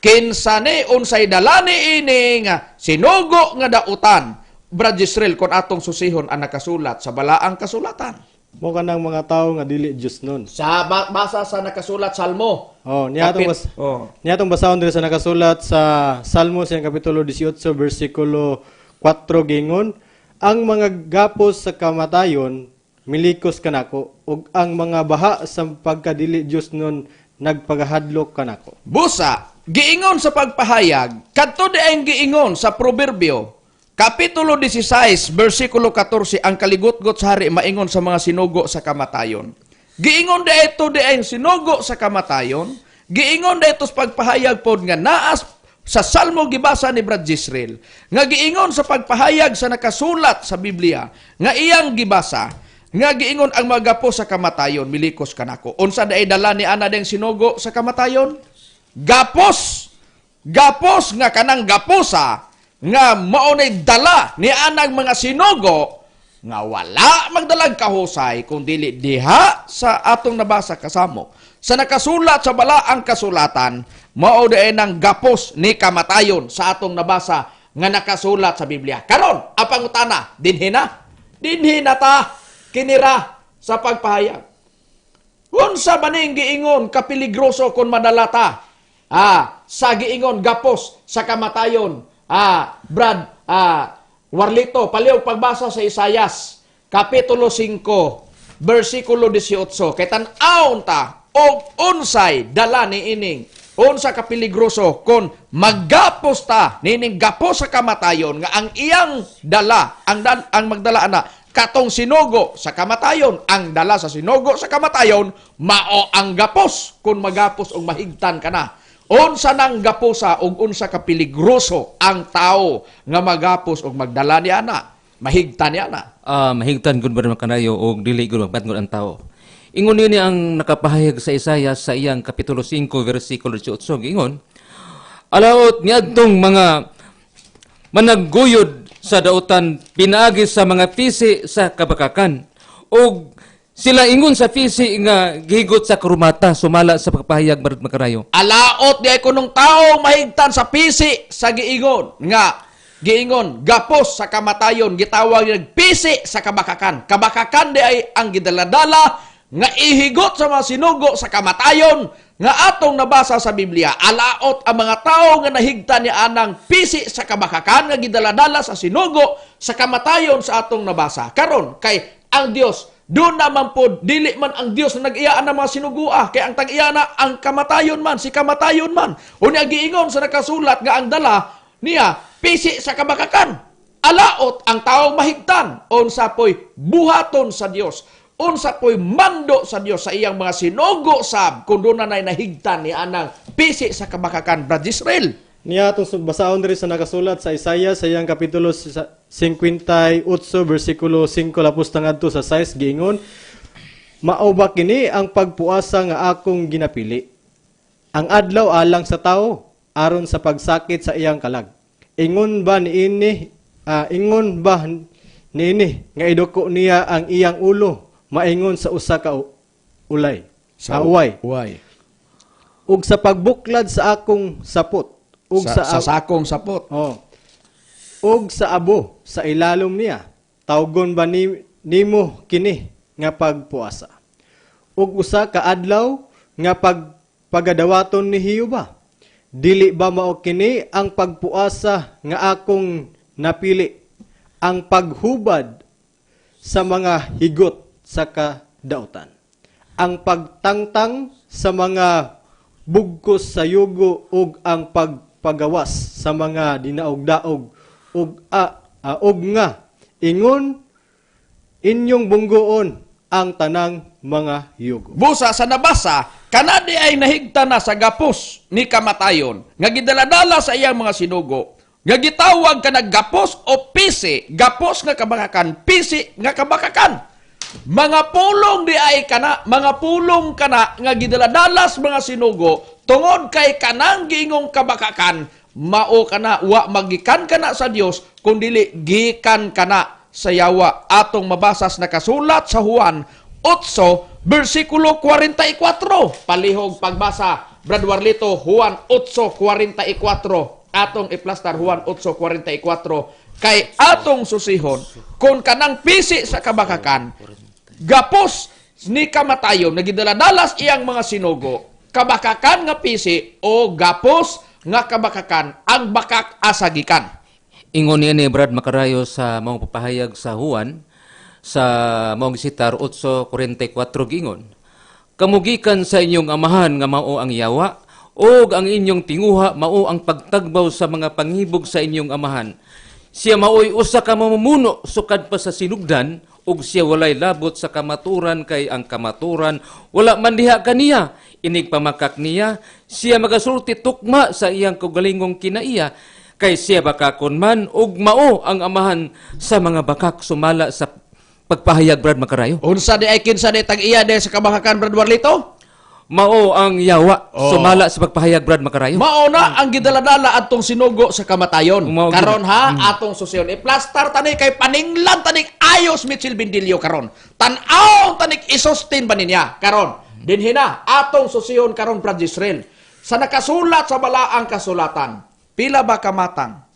Kinsa ni, unsay dala ni ini nga sinugo nga dautan, Brad Israel, kung atong susihon ang nakasulat sa balaang kasulatan? Mo kanang mga tao nga dili Diyos nun. Sa basa sa nakasulat Salmo. Oh, niya atong Oh. Niya atong basahon diri sa nakasulat sa Salmo sa kapitulo 18 bersikulo 4, gingon, ang mga gapos sa kamatayon milikos kanako ug ang mga baha sa pagkadili Dios nun nagpagahadlok kanako. Busa, giingon sa pagpahayag, kadto di ang giingon sa Proverbio, Kapitulo 16, versikulo 14, ang kaligutgot sa hari maingon sa mga sinugo sa kamatayon. Giingon di ito di ang sinugo sa kamatayon, giingon di ito sa pagpahayag pod nga naas sa Salmo gibasa ni Brad Jisrael, nga giingon sa pagpahayag sa nakasulat sa Biblia, nga iyang gibasa, nga giingon ang magapo sa kamatayon, milikos kanako. Unsa daay dala ni ana deng sinugo sa kamatayon? Gapos! Gapos nga kanang gaposa, nga mao nay dala ni anang mga sinugo, nga wala magdalag kahusay, kung dili diha sa atong nabasa kasamo. Sa nakasulat sa balaang kasulatan, mao daay nang gapos ni kamatayon sa atong nabasa nga nakasulat sa Biblia. Karon, ang pangutana, dinhi na? Dinhi na ta, kinira sa pagpahayag. Unsa ba ning giingon kapiligroso kung madala ta? Sa giingon gapos sa kamatayon. Brad, Warlito, paliw pagbasa sa Isayas, Kapitulo 5, versikulo 18. Kay tan-awon ta og unsay dala ni ining unsa kapiligroso kon maggapos ta nining gapos sa kamatayon nga ang iyang dala, ang magdala ana katong sinugo sa kamatayon, ang dala sa sinugo sa kamatayon mao ang gapos kung magapos og mahigtan ka na. Unsa nang gaposa og unsa ka peligroso ang tao nga magapos og magdala ni ana, mahigtan ni ana. Mahigtan gud ba kanayo og dili gud magbatngod ang tao. Ingon niini ang nakapahayag sa Isaiah sa iyang kapitulo 5 versikulo 18, ingon, alaot niadtong mga managguyod sa dautan pinaagi sa mga pisi sa kabakakan, og sila ingon sa pisi nga gihigot sa karumata sumala sa pagpahayag Brad Makarayo. Alaot di ay kunong taong mahigtan sa pisi sa giingon nga giingon gapos sa kamatayon, gitawag nagpisi sa kabakakan. Kabakakan di ay ang gidaladala nga ihigot sa mga sinugo sa kamatayon nga atong nabasa sa Biblia. Alaot ang mga tao nga nahigtan ni anang pisi sa kabakakan nga gidaladala sa sinugo sa kamatayon sa atong nabasa. Karon kay ang Dios doon naman po, dili man ang Dios na nag-iyaan ng mga sinugua, kay ang tag-iya na ang kamatayon man, si kamatayon man. Unya giingon sa nakasulat nga ang dala niya pisi sa kabakakan. Alaot ang taong mahigtan, unsa po'y buhaton sa Dios, unsa po'y mando sa Dios sa iyang mga sinugo sab kung doon na nahigtan ni anang pisi sa kabakakan, Brad Israel. Niya atong basaon diri sa nakasulat sa Isaiah sa iyang kapitulo 58 bersikulo 5 lapos tangadto sa 6, giingon, mao ba kini ang pagpuasa nga akong ginapili? Ang adlaw alang sa tao aron sa pagsakit sa iyang kalag. Ingon ba niini, ingon ba niini nga iduko niya ang iyang ulo maingon sa usa ka ulay, sa uway. Uway. Ug sa pagbuklad sa akong sapot. Ug sa sakong sapot. Oh. Ug sa abo sa ilalom niya, tawgon ba nimo kini nga pagpuasa? Ug usa ka adlaw nga pagadawaton ni Hiuba? Dili ba mao kini ang pagpuasa nga akong napili, ang paghubad sa mga higot sa kadautan, ang pagtangtang sa mga bugkos sa yugo ug ang pagpagawas sa mga dinaog-daog ug og nga ingon inyong bunggoon ang tanang mga yugo. Busa sa nabasa, kanadi ay nahigta na sa gapos ni kamatayon, nga gidaladala sa iyang mga sinugo, nga gitawag ka gapos o pisi, gapos nga kabakakan, pisi nga kabakakan. Mga pulong di ay kana, mga pulong kana nga gidaladala sa mga sinugo, tungod kay kanang giingong kabakakan, mao kana, wa magikan kana sa Dios, kung dili gikan kana sa yawa. Atong mabasas nakasulat sa Juan 8, versikulo 44. Palihog pagbasa, Brad Warlito, Juan 8:44. Atong iplastar Juan 8:44 kay atong susihon kung kanang pisi sa kabakakan gapos ni kamatayon nagidala-dalas iyang mga sinugo, kabakakan nga pisi o gapos nga kabakakan ang bakak asagikan. Ingon niya ni Brad Makarayo sa maong papahayag sa Juan sa maong sitar 8:44 gingon. Kamugikan sa inyong amahan nga mao ang yawa ug ang inyong tinguha mao ang pagtagbaw sa mga pangibog sa inyong amahan. Siya maoy usa ka mamumuno sukad pa sa sinugdan ug siya walay labot sa kamaturan kay ang kamaturan wala man diha kaniya. Inig pamakak niya, siya magasulti tukma sa iyang kaugalingong kinaiya kay siya bakakon man ug mao ang amahan sa mga bakak, sumala sa pagpahayag, Brad Makarayo. Unsa di ay kinsa di tag-iya di sa kabakakan, Brad Warlito? Mao ang yawa, sumala sa pagpahayag, Brad Makarayo. Mao na ang gidaladala atong sinugo sa kamatayon. Mao gid. Karon ha, atong susiyon. I-plastar tani kay paninglan tani ayos Mitchell Bindilio karon. Tan-aw tani isustain ba niya karon. Dinhi na atong susiyon karon, Brad Israel. Sa nakasulat sa balaang kasulatan, pila ba kamatang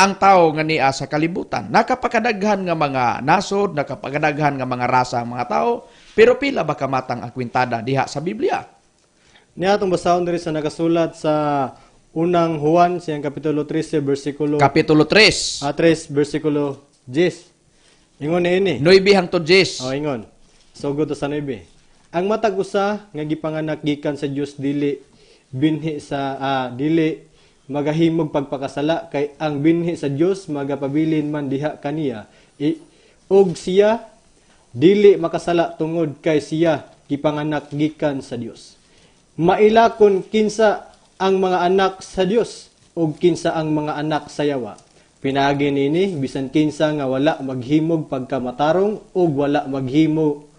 ang tao nga niya sa kalibutan? Nakapakadaghan nga mga nasod, nakapakadaghan nga mga rasa ang mga tao, pero pila ba kamatang ang kwintada diha sa Biblia? Niya atong basahon diri sa nakasulat sa unang Juan siyang kapitulo 13 bersikulo Kapitulo 3. 3 bersikulo 10. Ingon niini. 9 hangtod 10. O ingon. Sugod sa 9. Ang matag usa nga gipanganak gikan sa Dios dili binhi sa dili magahimog pagpakasala kay ang binhi sa Dios magapabilin man diha kaniya. Ug siya dili makasala tungod kay siya gipanganak gikan sa Dios. Maila kon kinsa ang mga anak sa Dios ug kinsa ang mga anak sa yawa. Pinaagi nini bisan kinsa nga wala maghimog pagkamatarong ug wala maghimo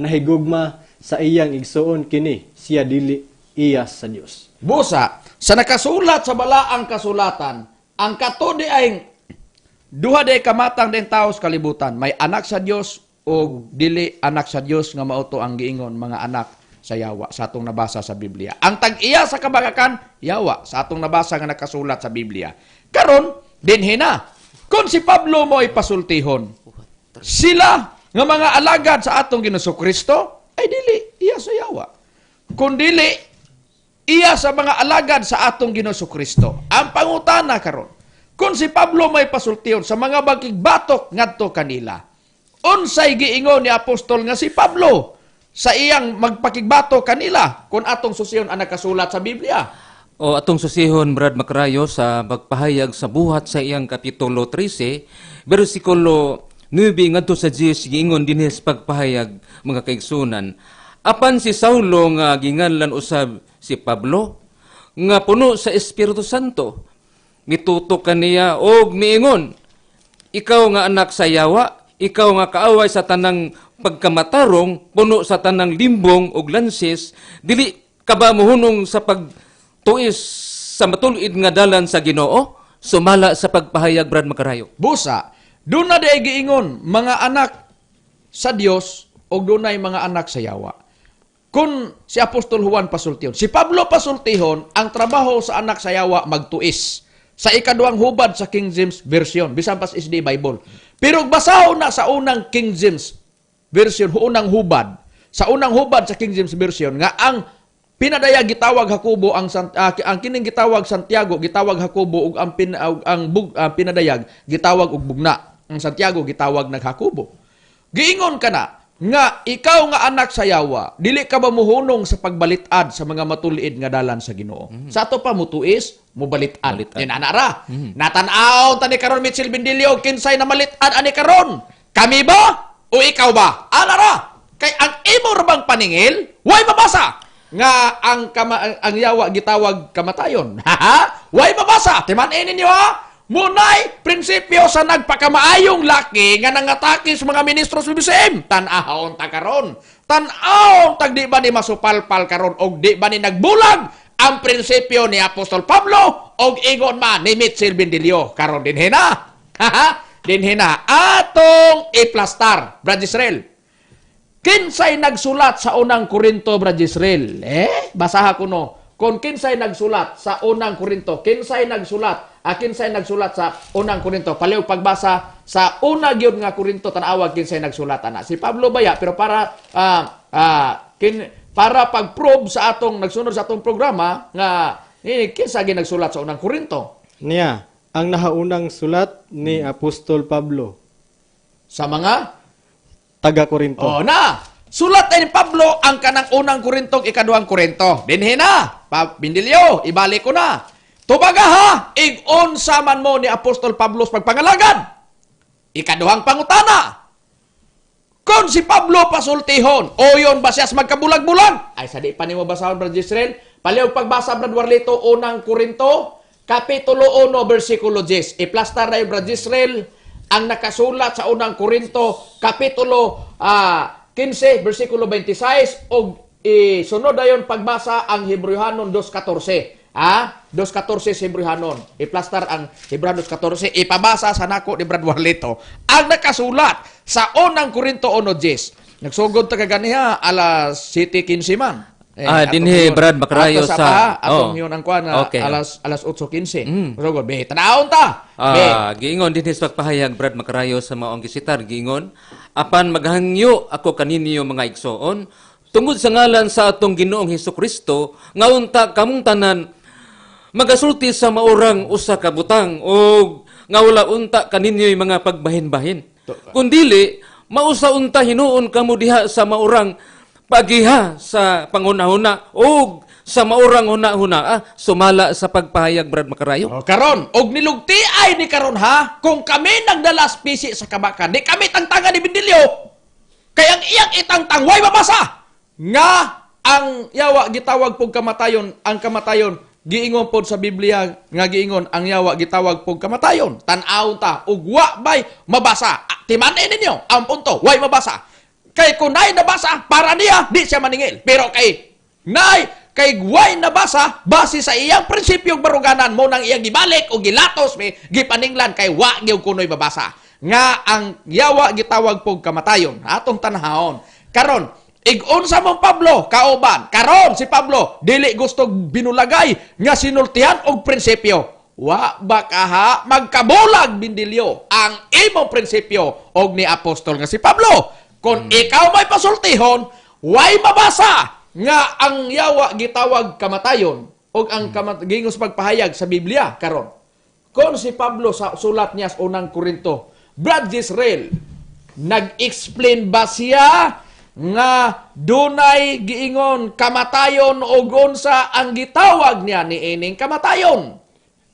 nahigugma sa iyang igsuon, kini siya dili iya sa Dios. Busa, sa nakasulat sa balaang kasulatan, ang katudi ay duha day kamatang din tao sa kalibutan, may anak sa Dios o dili anak sa Dios nga mauto ang giingon mga anak sa yawa sa atong nabasa sa Biblia. Ang tag-iya sa kabakakan, yawa sa atong nabasa nga nakasulat sa Biblia. Karon dinhi na. Kung si Pablo mo ipasultihon, sila nga mga alagad sa atong Ginoong Kristo ay dili iya sa yawa. Kung dili iya sa mga alagad sa atong Ginoong Kristo. Ang pangutana karon, kung si Pablo may pasultihon sa mga bagigbatok ngadto kanila, unsay giingon ni apostol nga si Pablo sa iyang magpakigbato kanila kung atong susiyon ang nakasulat sa Biblia? O atong susihon, Brad Makrayo, sa pagpahayag sa buhat sa iyang kapitulo 13 bersikulo 9 ngadto sa 10, giingon dinhi sa pagpahayag, mga kaigsunan. Apan si Saulo nga ginganlan usab si Pablo nga puno sa Espiritu Santo mitutok kaniya og miingon, "Ikaw nga anak sa yawa, ikaw nga kaaway sa tanang pagkamatarong, puno sa tanang limbong ug lansis, dili ka ba mohunong sa pagtuis sa matulid nga dalan sa Ginoo?" Sumala sa pagpahayag, Brad Makarayo. Busa, doon na di giingon mga anak sa Dios o dunay mga anak sa yawa. Kung si Apostol Juan pasultihon, si Pablo pasultihon, ang trabaho sa anak sa yawa magtuis. Sa ikaduhang hubad sa King James Version, bisan pas SD Bible. Pero basahon na sa unang King James Version, unang hubad, sa unang hubad sa King James Version, nga ang pinadaya gitawag Jacobo, ang kining gitawag Santiago gitawag Jacobo, ug ang pinadayag gitawag og bugna. Ang Santiago gitawag nag Jacobo. Giingon kana nga ikaw nga anak sa yawa, dili ka ba muhunong sa pagbalit-ad sa mga matuliid nga dalan sa Ginoo? Sa ato pa mutuis, mubalit-ad. Yan ana ra. Natan-aw tani karon Mitchell Bindilio kinsay na malit-ad ani karon? Kami ba o ikaw ba? Ana ra. Kay ang imo ra bang paningil, way mabasa nga ang yawa gitawag kamatayon. Way mabasa. Timan-in ninyo ha. Munay prinsipyo sa nagpakamaayong laki nga nangatake sa mga ministro sa BBCM. Tan-ahon ta karon. Tan-ahon tag di ba ni masupalpal karon og di ba ni nagbulag ang prinsipyo ni Apostol Pablo og ingon man ni Mitchell Bindilio karon dinhi na. Dinhi na atong iplastar, Brad Israel. Kinsay nagsulat sa unang Korinto, Brad Israel? Basaha ko no. Kung kinsay nagsulat sa Unang Korinto, kinsay nagsulat, kinsay nagsulat sa Unang Korinto. Paliw pagbasa sa una gyud nga Korinto, tan-awag kinsay nagsulat ana. Si Pablo baya, pero para pag-prove sa atong nagsunod sa atong programa nga kinsa gyud nagsulat sa Unang Korinto. Niya, ang nahaunang sulat ni Apostol Pablo sa mga taga Korinto. Oh na. Sulat ay ni Pablo ang kanang Unang Korinto, Ikaduhang Korinto. Dinhi na. Bindilyo, ibalik ko na. Tubaga ha, ig-unsa man mo ni Apostol Pablo sa pagpangalagad. Ikaduhang pangutana. Kung si Pablo pasultihon, o yun ba siya magkabulag-bulag? Ay, sa di pa nimo basahon, Brad Israel. Paliw pagbasa, Brad Warlito, Unang Korinto, Kapitulo 1, versikulo 10. I-plastar na yung Brad Israel ang nakasulat sa Unang Korinto, Kapitulo 15, versikulo 26, og isunod dayon pagbasa ang Hebreohanon 2:14. 2:14 sa Hebreohanon. I-plastar ang Hebreohanon 2:14. Ipabasa sa nako ni Brad Warlito ang nakasulat sa Unang Korinto 1:10. Nagsugod ta kaganiha alas 7:15 man. Atong Dinhi, hiyon. Brad, makarayo Ato sa atong oh. hiyon ang kuan na alas 8:15. Sugod, be, tanawon ta. Be. Giingon dinhi sa pagpahayag, Brad Makarayo, sa maong gisitar, giingon, apan maghangyo ako kaninyo mga igsoon tungod sa ngalan sa atong Ginoong Hesukristo nga unta kamong tanan magasulti sa maurang usa ka butang og nga wala unta kaninyo'y mga pagbahin-bahin. Kun dili, mausa unta hinuon kamo diha sa maurang pagiha sa panghunahuna og sa maurang huna-huna, sumala sa pagpahayag, Brad Makarayo. Oh, karon, og nilugti ay ni karon ha, kung kami nagdala spisi sa kabakan, di kami tangtangan ni Bindilyo. Kay ang iyang itangtang way mabasa nga ang yawa gitawag pog kamatayon, ang kamatayon giingon pod sa Biblia nga giingon ang yawa gitawag pog kamatayon. Tan-aw ta ug wa bay mabasa. Timan-i ninyo ang punto, way mabasa. Kay kung naay nabasa para niya di siya maningil. Pero kay way nabasa base sa iyang prinsipyong baruganan mo nang iyang gibalik o gilatos may gipaninglan kay wa gyud kunoy mabasa nga ang yawa gitawag pog kamatayon. Atong tanahon karon, ig-unsa mong Pablo kauban karon si Pablo dili gusto binulagay nga sinultihan og prinsipyo. Wa ba kaha magkabulag, Bindilyo, ang imong prinsipyo og ni apostol nga si Pablo? Kung ikaw may pasultihon, way mabasa nga ang yawa gitawag kamatayon og ang gingos pagpahayag sa Biblia karon. Kung si Pablo sa sulat niya sa Unang Korinto, Brad Israel, nag-explain ba siya nga dunay giingon kamatayon og unsa ang gitawag niya niining kamatayon?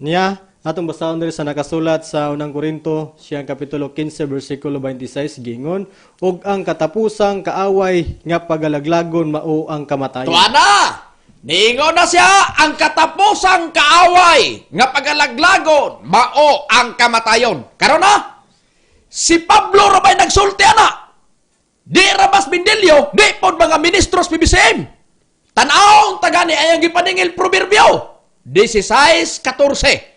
Niya, atong basahon diri sa nakasulat sa Unang Korinto, siyang Kapitulo 15, versikulo 26, giingon, ug ang katapusang kaaway nga pagalaglagon mao ang kamatayon. Tuwa na! Niingon na siya, ang katapusang kaaway nga pagalaglagon mao ang kamatayon. Karon na, si Pablo ra bay nagsulti ana. Di ra bas Bindilyo, di pod mga ministros PBCM. Tan-awong tagani ay ang gipaningil Proverbio 16:14.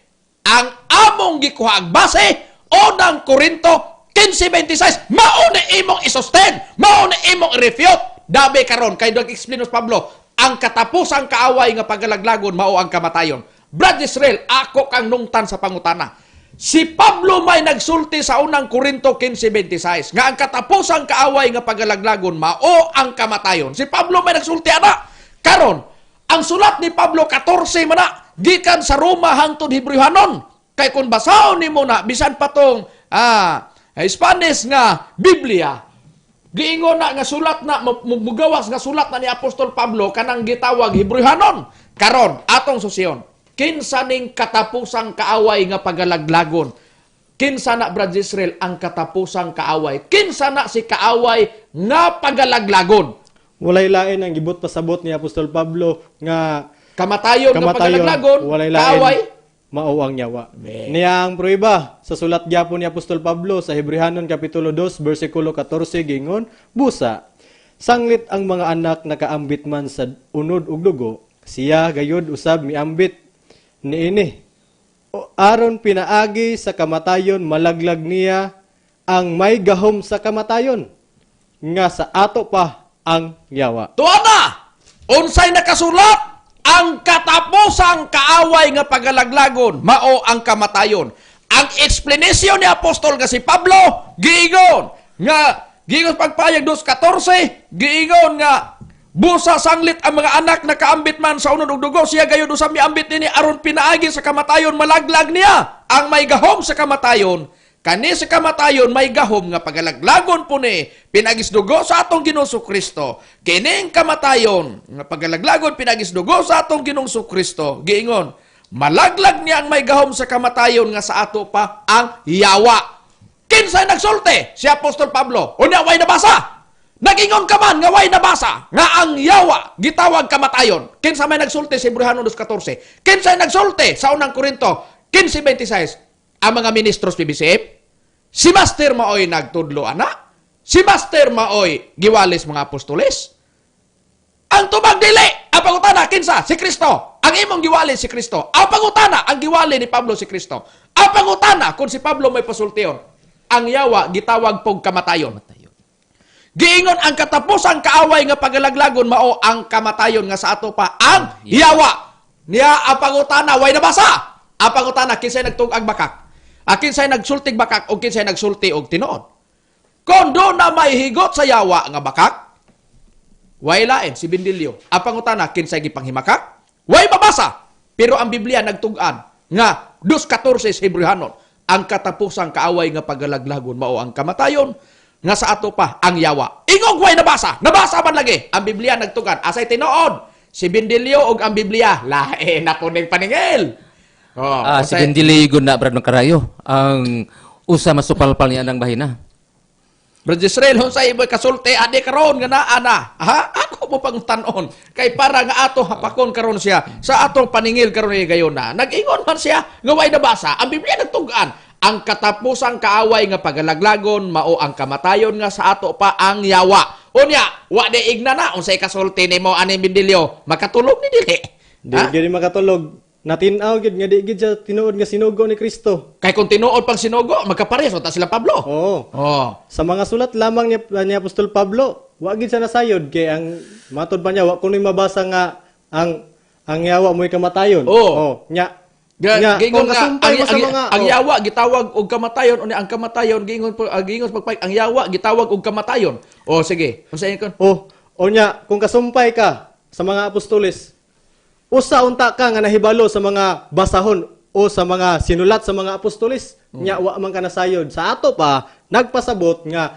Ang among gikuha ang base, Unang Korinto 15:26, mao na imong i-sustain, mao na imong i-refute. Dabi karon kay nag-explain Pablo, ang katapusang kaaway nga pagalaglagon mao ang kamatayon. Brad Israel, ako kang nungtan sa pangutana. Si Pablo may nagsulti sa Unang Korinto 15:26 nga ang katapusang kaaway nga pagalaglagon mao ang kamatayon. Si Pablo may nagsulti ana. Karon, ang sulat ni Pablo 14 man na gikan sa Roma hangtod Hebreohanon. Kay kung basahon nimo na bisan pa tong Spanish nga Biblia, giingon na nga sulat na mugawas nga sulat na ni Apostol Pablo kanang gitawag Hebreohanon. Karon atong susyon, kinsa ning katapusang kaaway nga pagalaglagon? Kinsa na, Brad Israel, ang katapusang kaaway? Kinsa na si kaaway nga pagalaglagon? Walay lain ang gibot pasabot ni Apostol Pablo nga kamatayon, nga pagalaglagon, walay lain, kaaway mao ang yawa. Niya ang prueba sa sulat gyapon ni Apostol Pablo sa Hebreohanon Kapitulo 2 versikulo 14 gingon, busa sanglit ang mga anak nakaambit man sa unod ug dugo, siya gayud usab miambit niini. O, aron pinaagi sa kamatayon malaglag niya ang may gahom sa kamatayon nga sa ato pa ang yawa. Tuwa na! Unsay nakasulat? Ang katapusang kaaway nga pagalaglagon mao ang kamatayon. Ang explanation ni apostol nga si Pablo giingon nga giingon pagpayag 2:14, giingon nga busa sanglit ang mga anak na kaambit man sa unon og dugo, siya gayud usab miambit nini aron pinaagi sa kamatayon malaglag niya ang may gahom sa kamatayon. Kani sa kamatayon may gahom nga pagalaglagon po ni pinagis dugo sa atong Ginoong Kristo. Kining kamatayon nga pagalaglagon pinagis dugo sa atong Ginoong Kristo, giingon malaglag niya ang may gahom sa kamatayon nga sa ato pa ang yawa. Kinsay nagsulti? Si Apostol Pablo. Unya way nabasa. Nagingon ka man nga way nabasa nga ang yawa gitawag kamatayon. Kinsa may nagsulti sa Hebreo 2:14? Kinsay nagsulti sa Unang Korinto 15:26? Ang mga ministros PBCM? Si Master maoy nagtudlo ana? Si Master maoy giwalis mga apostoles? Ang tubag dili. Ang pangutana kinsa? Si Kristo. Ang imong giwali si Kristo. Ang pangutana ang giwali ni Pablo si Kristo. Ang pangutana kung si Pablo may pasultion, ang yawa gitawag pog kamatayon. Giingon ang katapusang kaaway nga pagalaglagon mao ang kamatayon nga sa ato pa ang yawa. Niya ang pangutana way nabasa. Ang pangutana kinsay nagtug-ag bakak? Kinsay nagsultig bakak o kinsay nagsulti og tinuod? Kung do na may higot sa yawa nga bakak, way lain si Bindilyo. Ang pangutana kinsay gipanghimakak? Way mabasa. Pero ang Biblia nagtug-an nga 2:14 sa Hebreohanon, ang katapusang kaaway nga pagalaglagon mao ang kamatayon nga sa ato pa ang yawa. Ingog way nabasa. Nabasa man lagi. Ang Biblia nagtugan. Asay tinuod. Si Bindilyo og ang Biblia lain na kuning paningil. Oh, Si Bindilyo gud na, Brad Makarayo. Ang usa masupalpal niya ang bahina. Brad Israel, unsay imoy kasulti adi karon nga naa na? Ha? Ako mo pang tan-on kay para nga ato hapakon karon siya sa atong paningil karon ni gayon na. Nag-ingon man siya nga way nabasa. Ang Biblia nagtug-an ang katapusang kaaway nga pagalaglagon mao ang kamatayon nga sa ato pa ang yawa. Unya, wa di igna na unsay kasulti nimo ani Bindilyo? Makatulog ni dili? Di gyud makatulog. Natin-aw gyud nga di gyud siya tinuod nga sinugo ni Kristo. Kay kung tinuod pang sinugo, magkaparehas ta sila Pablo. Oo. Oh. Sa mga sulat lamang ni Apostol Pablo, wa gid siya nasayod kay ang matod pa niya wa kunoy mabasa nga ang yawa mo'y kamatayon. Oo. Oh, nya. Nya, Giingon kung nga, kasumpay mo sa mga ang yawa gitawag og kamatayon, unya ang kamatayon giingon po, giingon sa pagpay, ang yawa gitawag og kamatayon. Oh, sige. Unsa ingon? Oh, unya kung kasumpay ka sa mga apostoles, usa unta ka nga nahibalo sa mga basahon o sa mga sinulat sa mga apostoles, nya wa man ka nasayod. Sa ato pa nagpasabot nga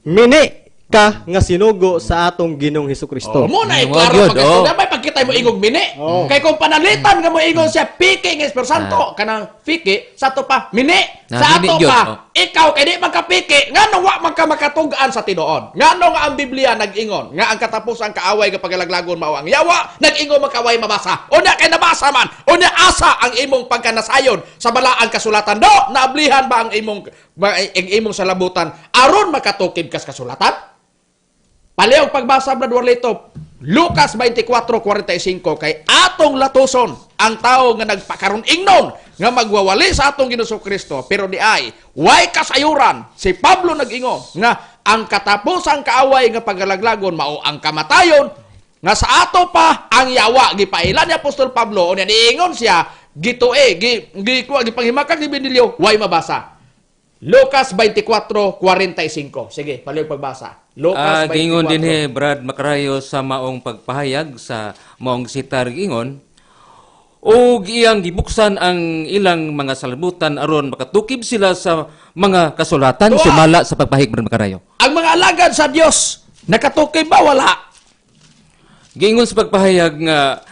mini ka nga sinugo sa atong Ginoong Hesukristo. Oh, mo na Wag iklaro yun, pag oh. may pagkita mo ingog mini. Oh. Kay kung panalitan nga mo ingon siya piki nga Espiritu Santo kanang piki sa ato pa mini. Na, Sa mini ato yun, pa oh. ikaw kay di man ka piki, ngano wa man ka makatug-an sa tinuod? Ngano nga ang Biblia nag-ingon nga ang katapusang kaaway nga pagalaglagon mao ang yawa, nag-ingon makaway mabasa. Unya kay nabasa man, unya asa ang imong pagkanasayon sa balaang kasulatan do, naablihan ba ang imong salabutan aron makatukib kas kasulatan? Palihog pagbasa, Brad Warlito, Lucas 24:45, kay atong latuson ang tao nga nagpakaron ingnon nga magwawali sa atong Ginoong Kristo, pero di ay way kasayuran. Si Pablo nag-ingon nga ang katapusang kaaway nga pagalaglagon mao ang kamatayon nga sa ato pa ang yawa. Gipailan ni Apostol Pablo, unya niingon siya gitue gi gi kuha gipanghimakak ni Benilio, way mabasa. Lucas 24:45. Sige, palihog pagbasa. Lucas 24. Giingon din he, Brad Makarayo, sa maong pagpahayag sa maong sitar, giingon og iyang gibuksan ang ilang mga salbutan aron makatukib sila sa mga kasulatan. Tuwa! Sumala sa pagpahig, Brad Makarayo. Ang mga alagad sa Dios nakatukib ba wala? Giingon sa pagpahayag nga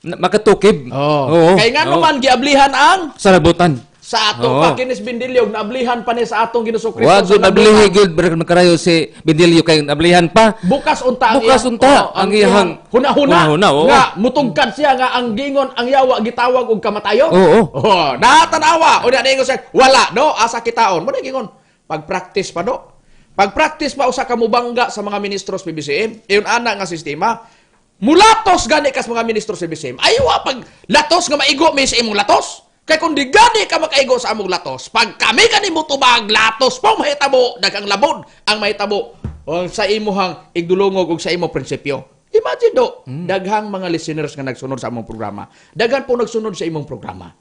makatukib. Oo. Kay ngano Oo. man giablihan ang salabutan. Sa ato pa kinis Bindilyo naablihan pa ni sa atong Ginoong Kristo. Wag sa gud ablihi gud, Brad Makarayo, si Bindilyo kay ablihan pa. Bukas unta ang Bukas unta oo, ang iyang huna-huna. Huna-huna, oo. Nga mutungkad siya nga ang gingon ang yawa gitawag og kamatayon. Oo. Oh, natanawa. Unya niingon siya, wala no asa kitaon. Mo na gingon pag-practice pa do. Pag-practice pa usa ka mubangga sa mga ministros PBCM, iyon ana nga sistema. Mulatos gani kas mga ministros PBCM. Ayaw pag latos nga maigo mi sa imong latos. Kay kung di gani ka makaigo sa among latos, pag kami gani mo tubag latos po mahitabo, daghang labod ang mahitabo o sa imuhang igdulungog og sa imong prinsipyo. Imagine do, daghang mga listeners nga nagsunod sa among programa. Daghan po nagsunod sa imong programa.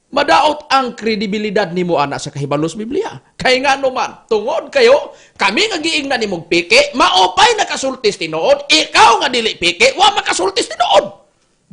Madaot ang kredibilidad nimo ana sa kahibalos Biblia. Kay nga man, tungod kayo, kami nga giingnan nimong piki, maupay nakasultis tinuod, ikaw nga dili piki, wa makasultis tinuod.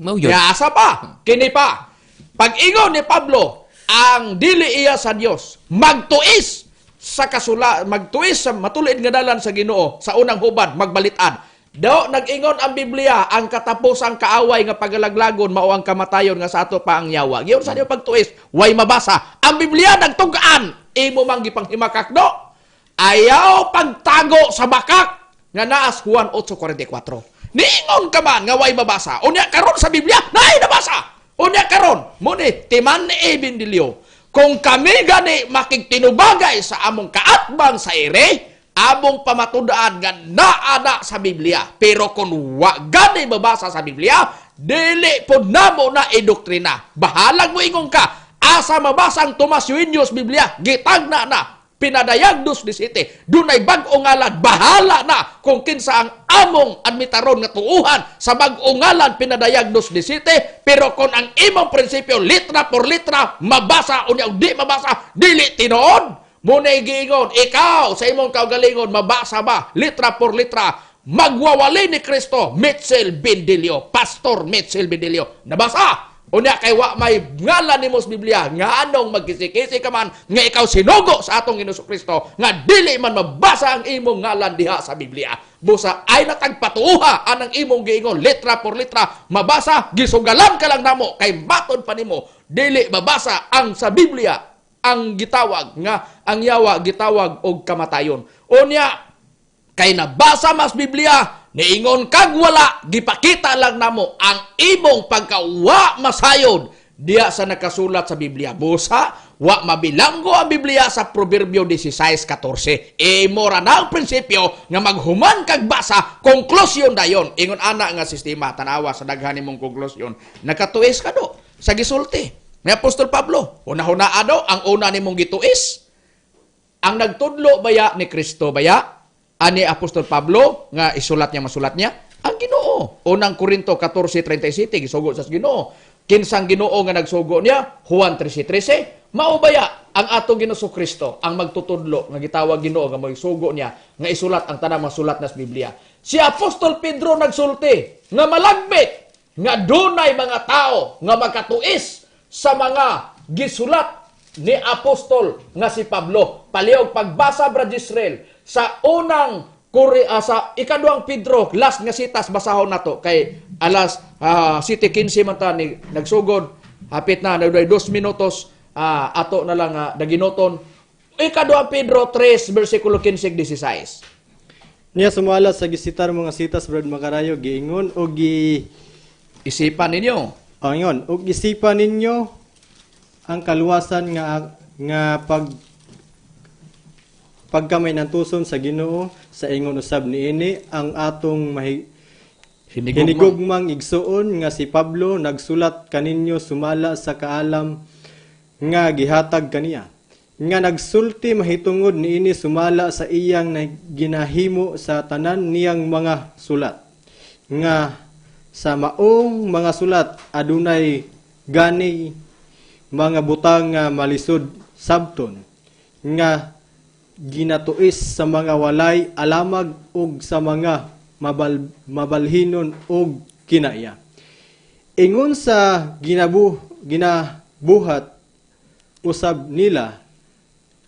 Mao yun. Ya, asa pa, kini pa. Pag-ingon ni Pablo, ang dili iya sa Dios, magtuis sa kasula, magtuis sa matulid nga dalan sa Ginoo sa unang hubad, magbalitan. Do nag-ingon ang Biblia, ang katapusang kaaway nga pagalaglagon mao ang kamatayon nga sa ato pa ang yawa. Giyon sa niyo pagtuis, way mabasa. Ang Biblia nagtug-an, imo man gipanghimakak do. Ayaw pagtago sa bakak nga naas Juan 8:44. Niingon ka man nga way mabasa. Unya karon sa Biblia, naay nabasa. Unya karon, muni timan ni Ebendilio. Kung kami gani makigtinubagay sa among kaatbang sa ere, among pamatud-an nga naa na sa Biblia. Pero kung wa gani mabasa sa Biblia, dili pod namo na idoktrina. Bahalag mo ingon ka, asa mabasa ang Tomas Eugenio's Biblia, gitagna na, pinadayag dos disite, dunay bag-o ngalan, bahala na kung kinsa ang among admitaron nga tuuhan sa bag-o ngalan pinadayag dos disite, pero kung ang imong prinsipyo litra por litra mabasa unya og di mabasa, dili tinuod. Muna giingon, ikaw sa imong kaugalingon mabasa ba litra por litra magwawali ni Kristo Mitchell Bendilio, Pastor Mitchell Bendilio. Nabasa. Unya kay wa may ngalan nimo sa Biblia, nga anong magkisi-kisi ka man nga ikaw sinugo sa atong Ginoo Kristo nga dili man mabasa ang imong ngalan diha sa Biblia. Busa ay natagpatuoha anang imong giingon litra por litra mabasa, gisugalan ka lang namo kay matod pa nimo dili mabasa ang sa Biblia ang gitawag nga ang yawa gitawag og kamatayon. Unya kay nabasa mas Biblia, niingon kag wala, gipakita lang namo ang imong pagkawa masayod diya sa nakasulat sa Biblia. Busa, wa mabilanggo ang Biblia sa Proverbio 16:14. Imo ra na ang prinsipyo nga maghuman kag basa, konklusyon dayon. Ingon ana nga sistema, tanawa sa daghan nimong konklusyon. Nakatuis ka do sa gisulti ni Apostol Pablo. Una-una do, ang una nimong gituis, ang nagtudlo baya ni Kristo baya, ani Apostol Pablo nga isulat niya masulat niya ang Ginoo. Unang Korinto 14:37 gisugo sa Ginoo. Kinsang Ginoo nga nagsugo niya? Juan 13:13. Mao baya ang atong Ginoo Kristo ang magtutudlo nga gitawag Ginoo nga magsugo niya nga isulat ang tanang masulat na sa Biblia. Si Apostol Pedro nagsulti nga malagbit nga dunay mga tao nga makatuis sa mga gisulat ni Apostol nga si Pablo. Palihog pagbasa Brad Israel sa unang sa ikaduhang Pedro, last nga sitas basahon nato kay alas 7:15 man ta ni nagsugod, hapit na nagduay 2 minutos, ato na lang naginoton. Ikaduhang Pedro 3 versikulo 15-16. Niya sumala sa gisitar mga sitas Brad Makarayo giingon og gi isipan ninyo. Ingon, og isipan ninyo ang kaluwasan nga nga pagka may nantuson sa Ginoo sa ingon usab niini ang atong hinigugmang igsuon nga si Pablo nagsulat kaninyo sumala sa kaalam nga gihatag kaniya nga nagsulti mahitungod niini sumala sa iyang ginahimo sa tanan niyang mga sulat nga sa maong mga sulat adunay gani mga butang nga malisod sabton nga ginatuis sa mga walay alamag ug sa mga mabalhinon og kinaiya. Ingon sa ginabuhat usab nila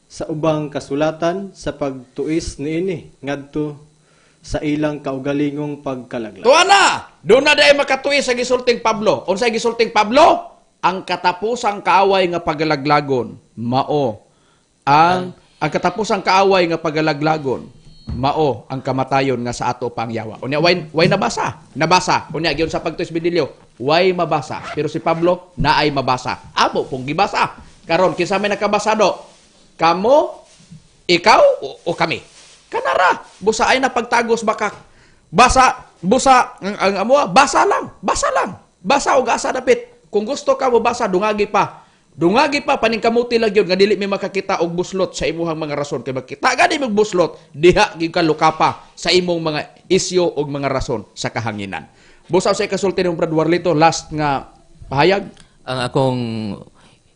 sa ubang kasulatan sa pagtuis niini ngadto sa ilang kaugalingong pagkalaglag. Tuwa na! Doon na dahil makatuis sa gisulting Pablo. Unsay gisulting Pablo? Ang katapusang kaaway nga pagalaglagon, mao ang katapusang kaaway nga pagalaglagon, mao ang kamatayon nga sa ato pang yawa. Unya way nabasa, nabasa. Unya giyon sa pagtuis Bidilyo, way mabasa. Pero si Pablo naay mabasa. Amo pong gibasa. Karon kinsa may nakabasa do? Kamo, ikaw o kami? Kanara, busa ay napagtagos bakak. Basa, busa ang amoa, basa lang, basa lang. Basa og asa dapit. Kung gusto ka mo basa, dungagi pa. Dungagi pa paningkamuti lang gyud nga dili mi makakita og buslot sa imuhang mga rason kay makita gani mig buslot diha gyud ka lukapa sa imong mga isyu og mga rason sa kahanginan. Busaw sa ikasulti ng Brad Warlito, last nga pahayag. Ang akong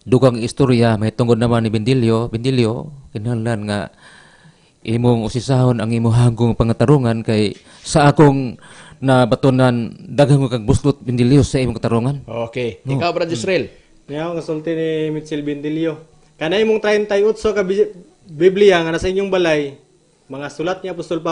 dugang istorya may tungod naman ni Bendilio. Bendilio, kinahanglan nga imong usisahon ang imong hagong pangatarungan kay sa akong nabatonan daghang kag buslot, Bendilio, sa imong katarungan. Okay. Ikaw, Brad Israel. Niya ako kasulti ni Mitchell Bendilio. Kana imong 38 ka Biblia nga nasa inyong balay, mga sulat ni Apostol.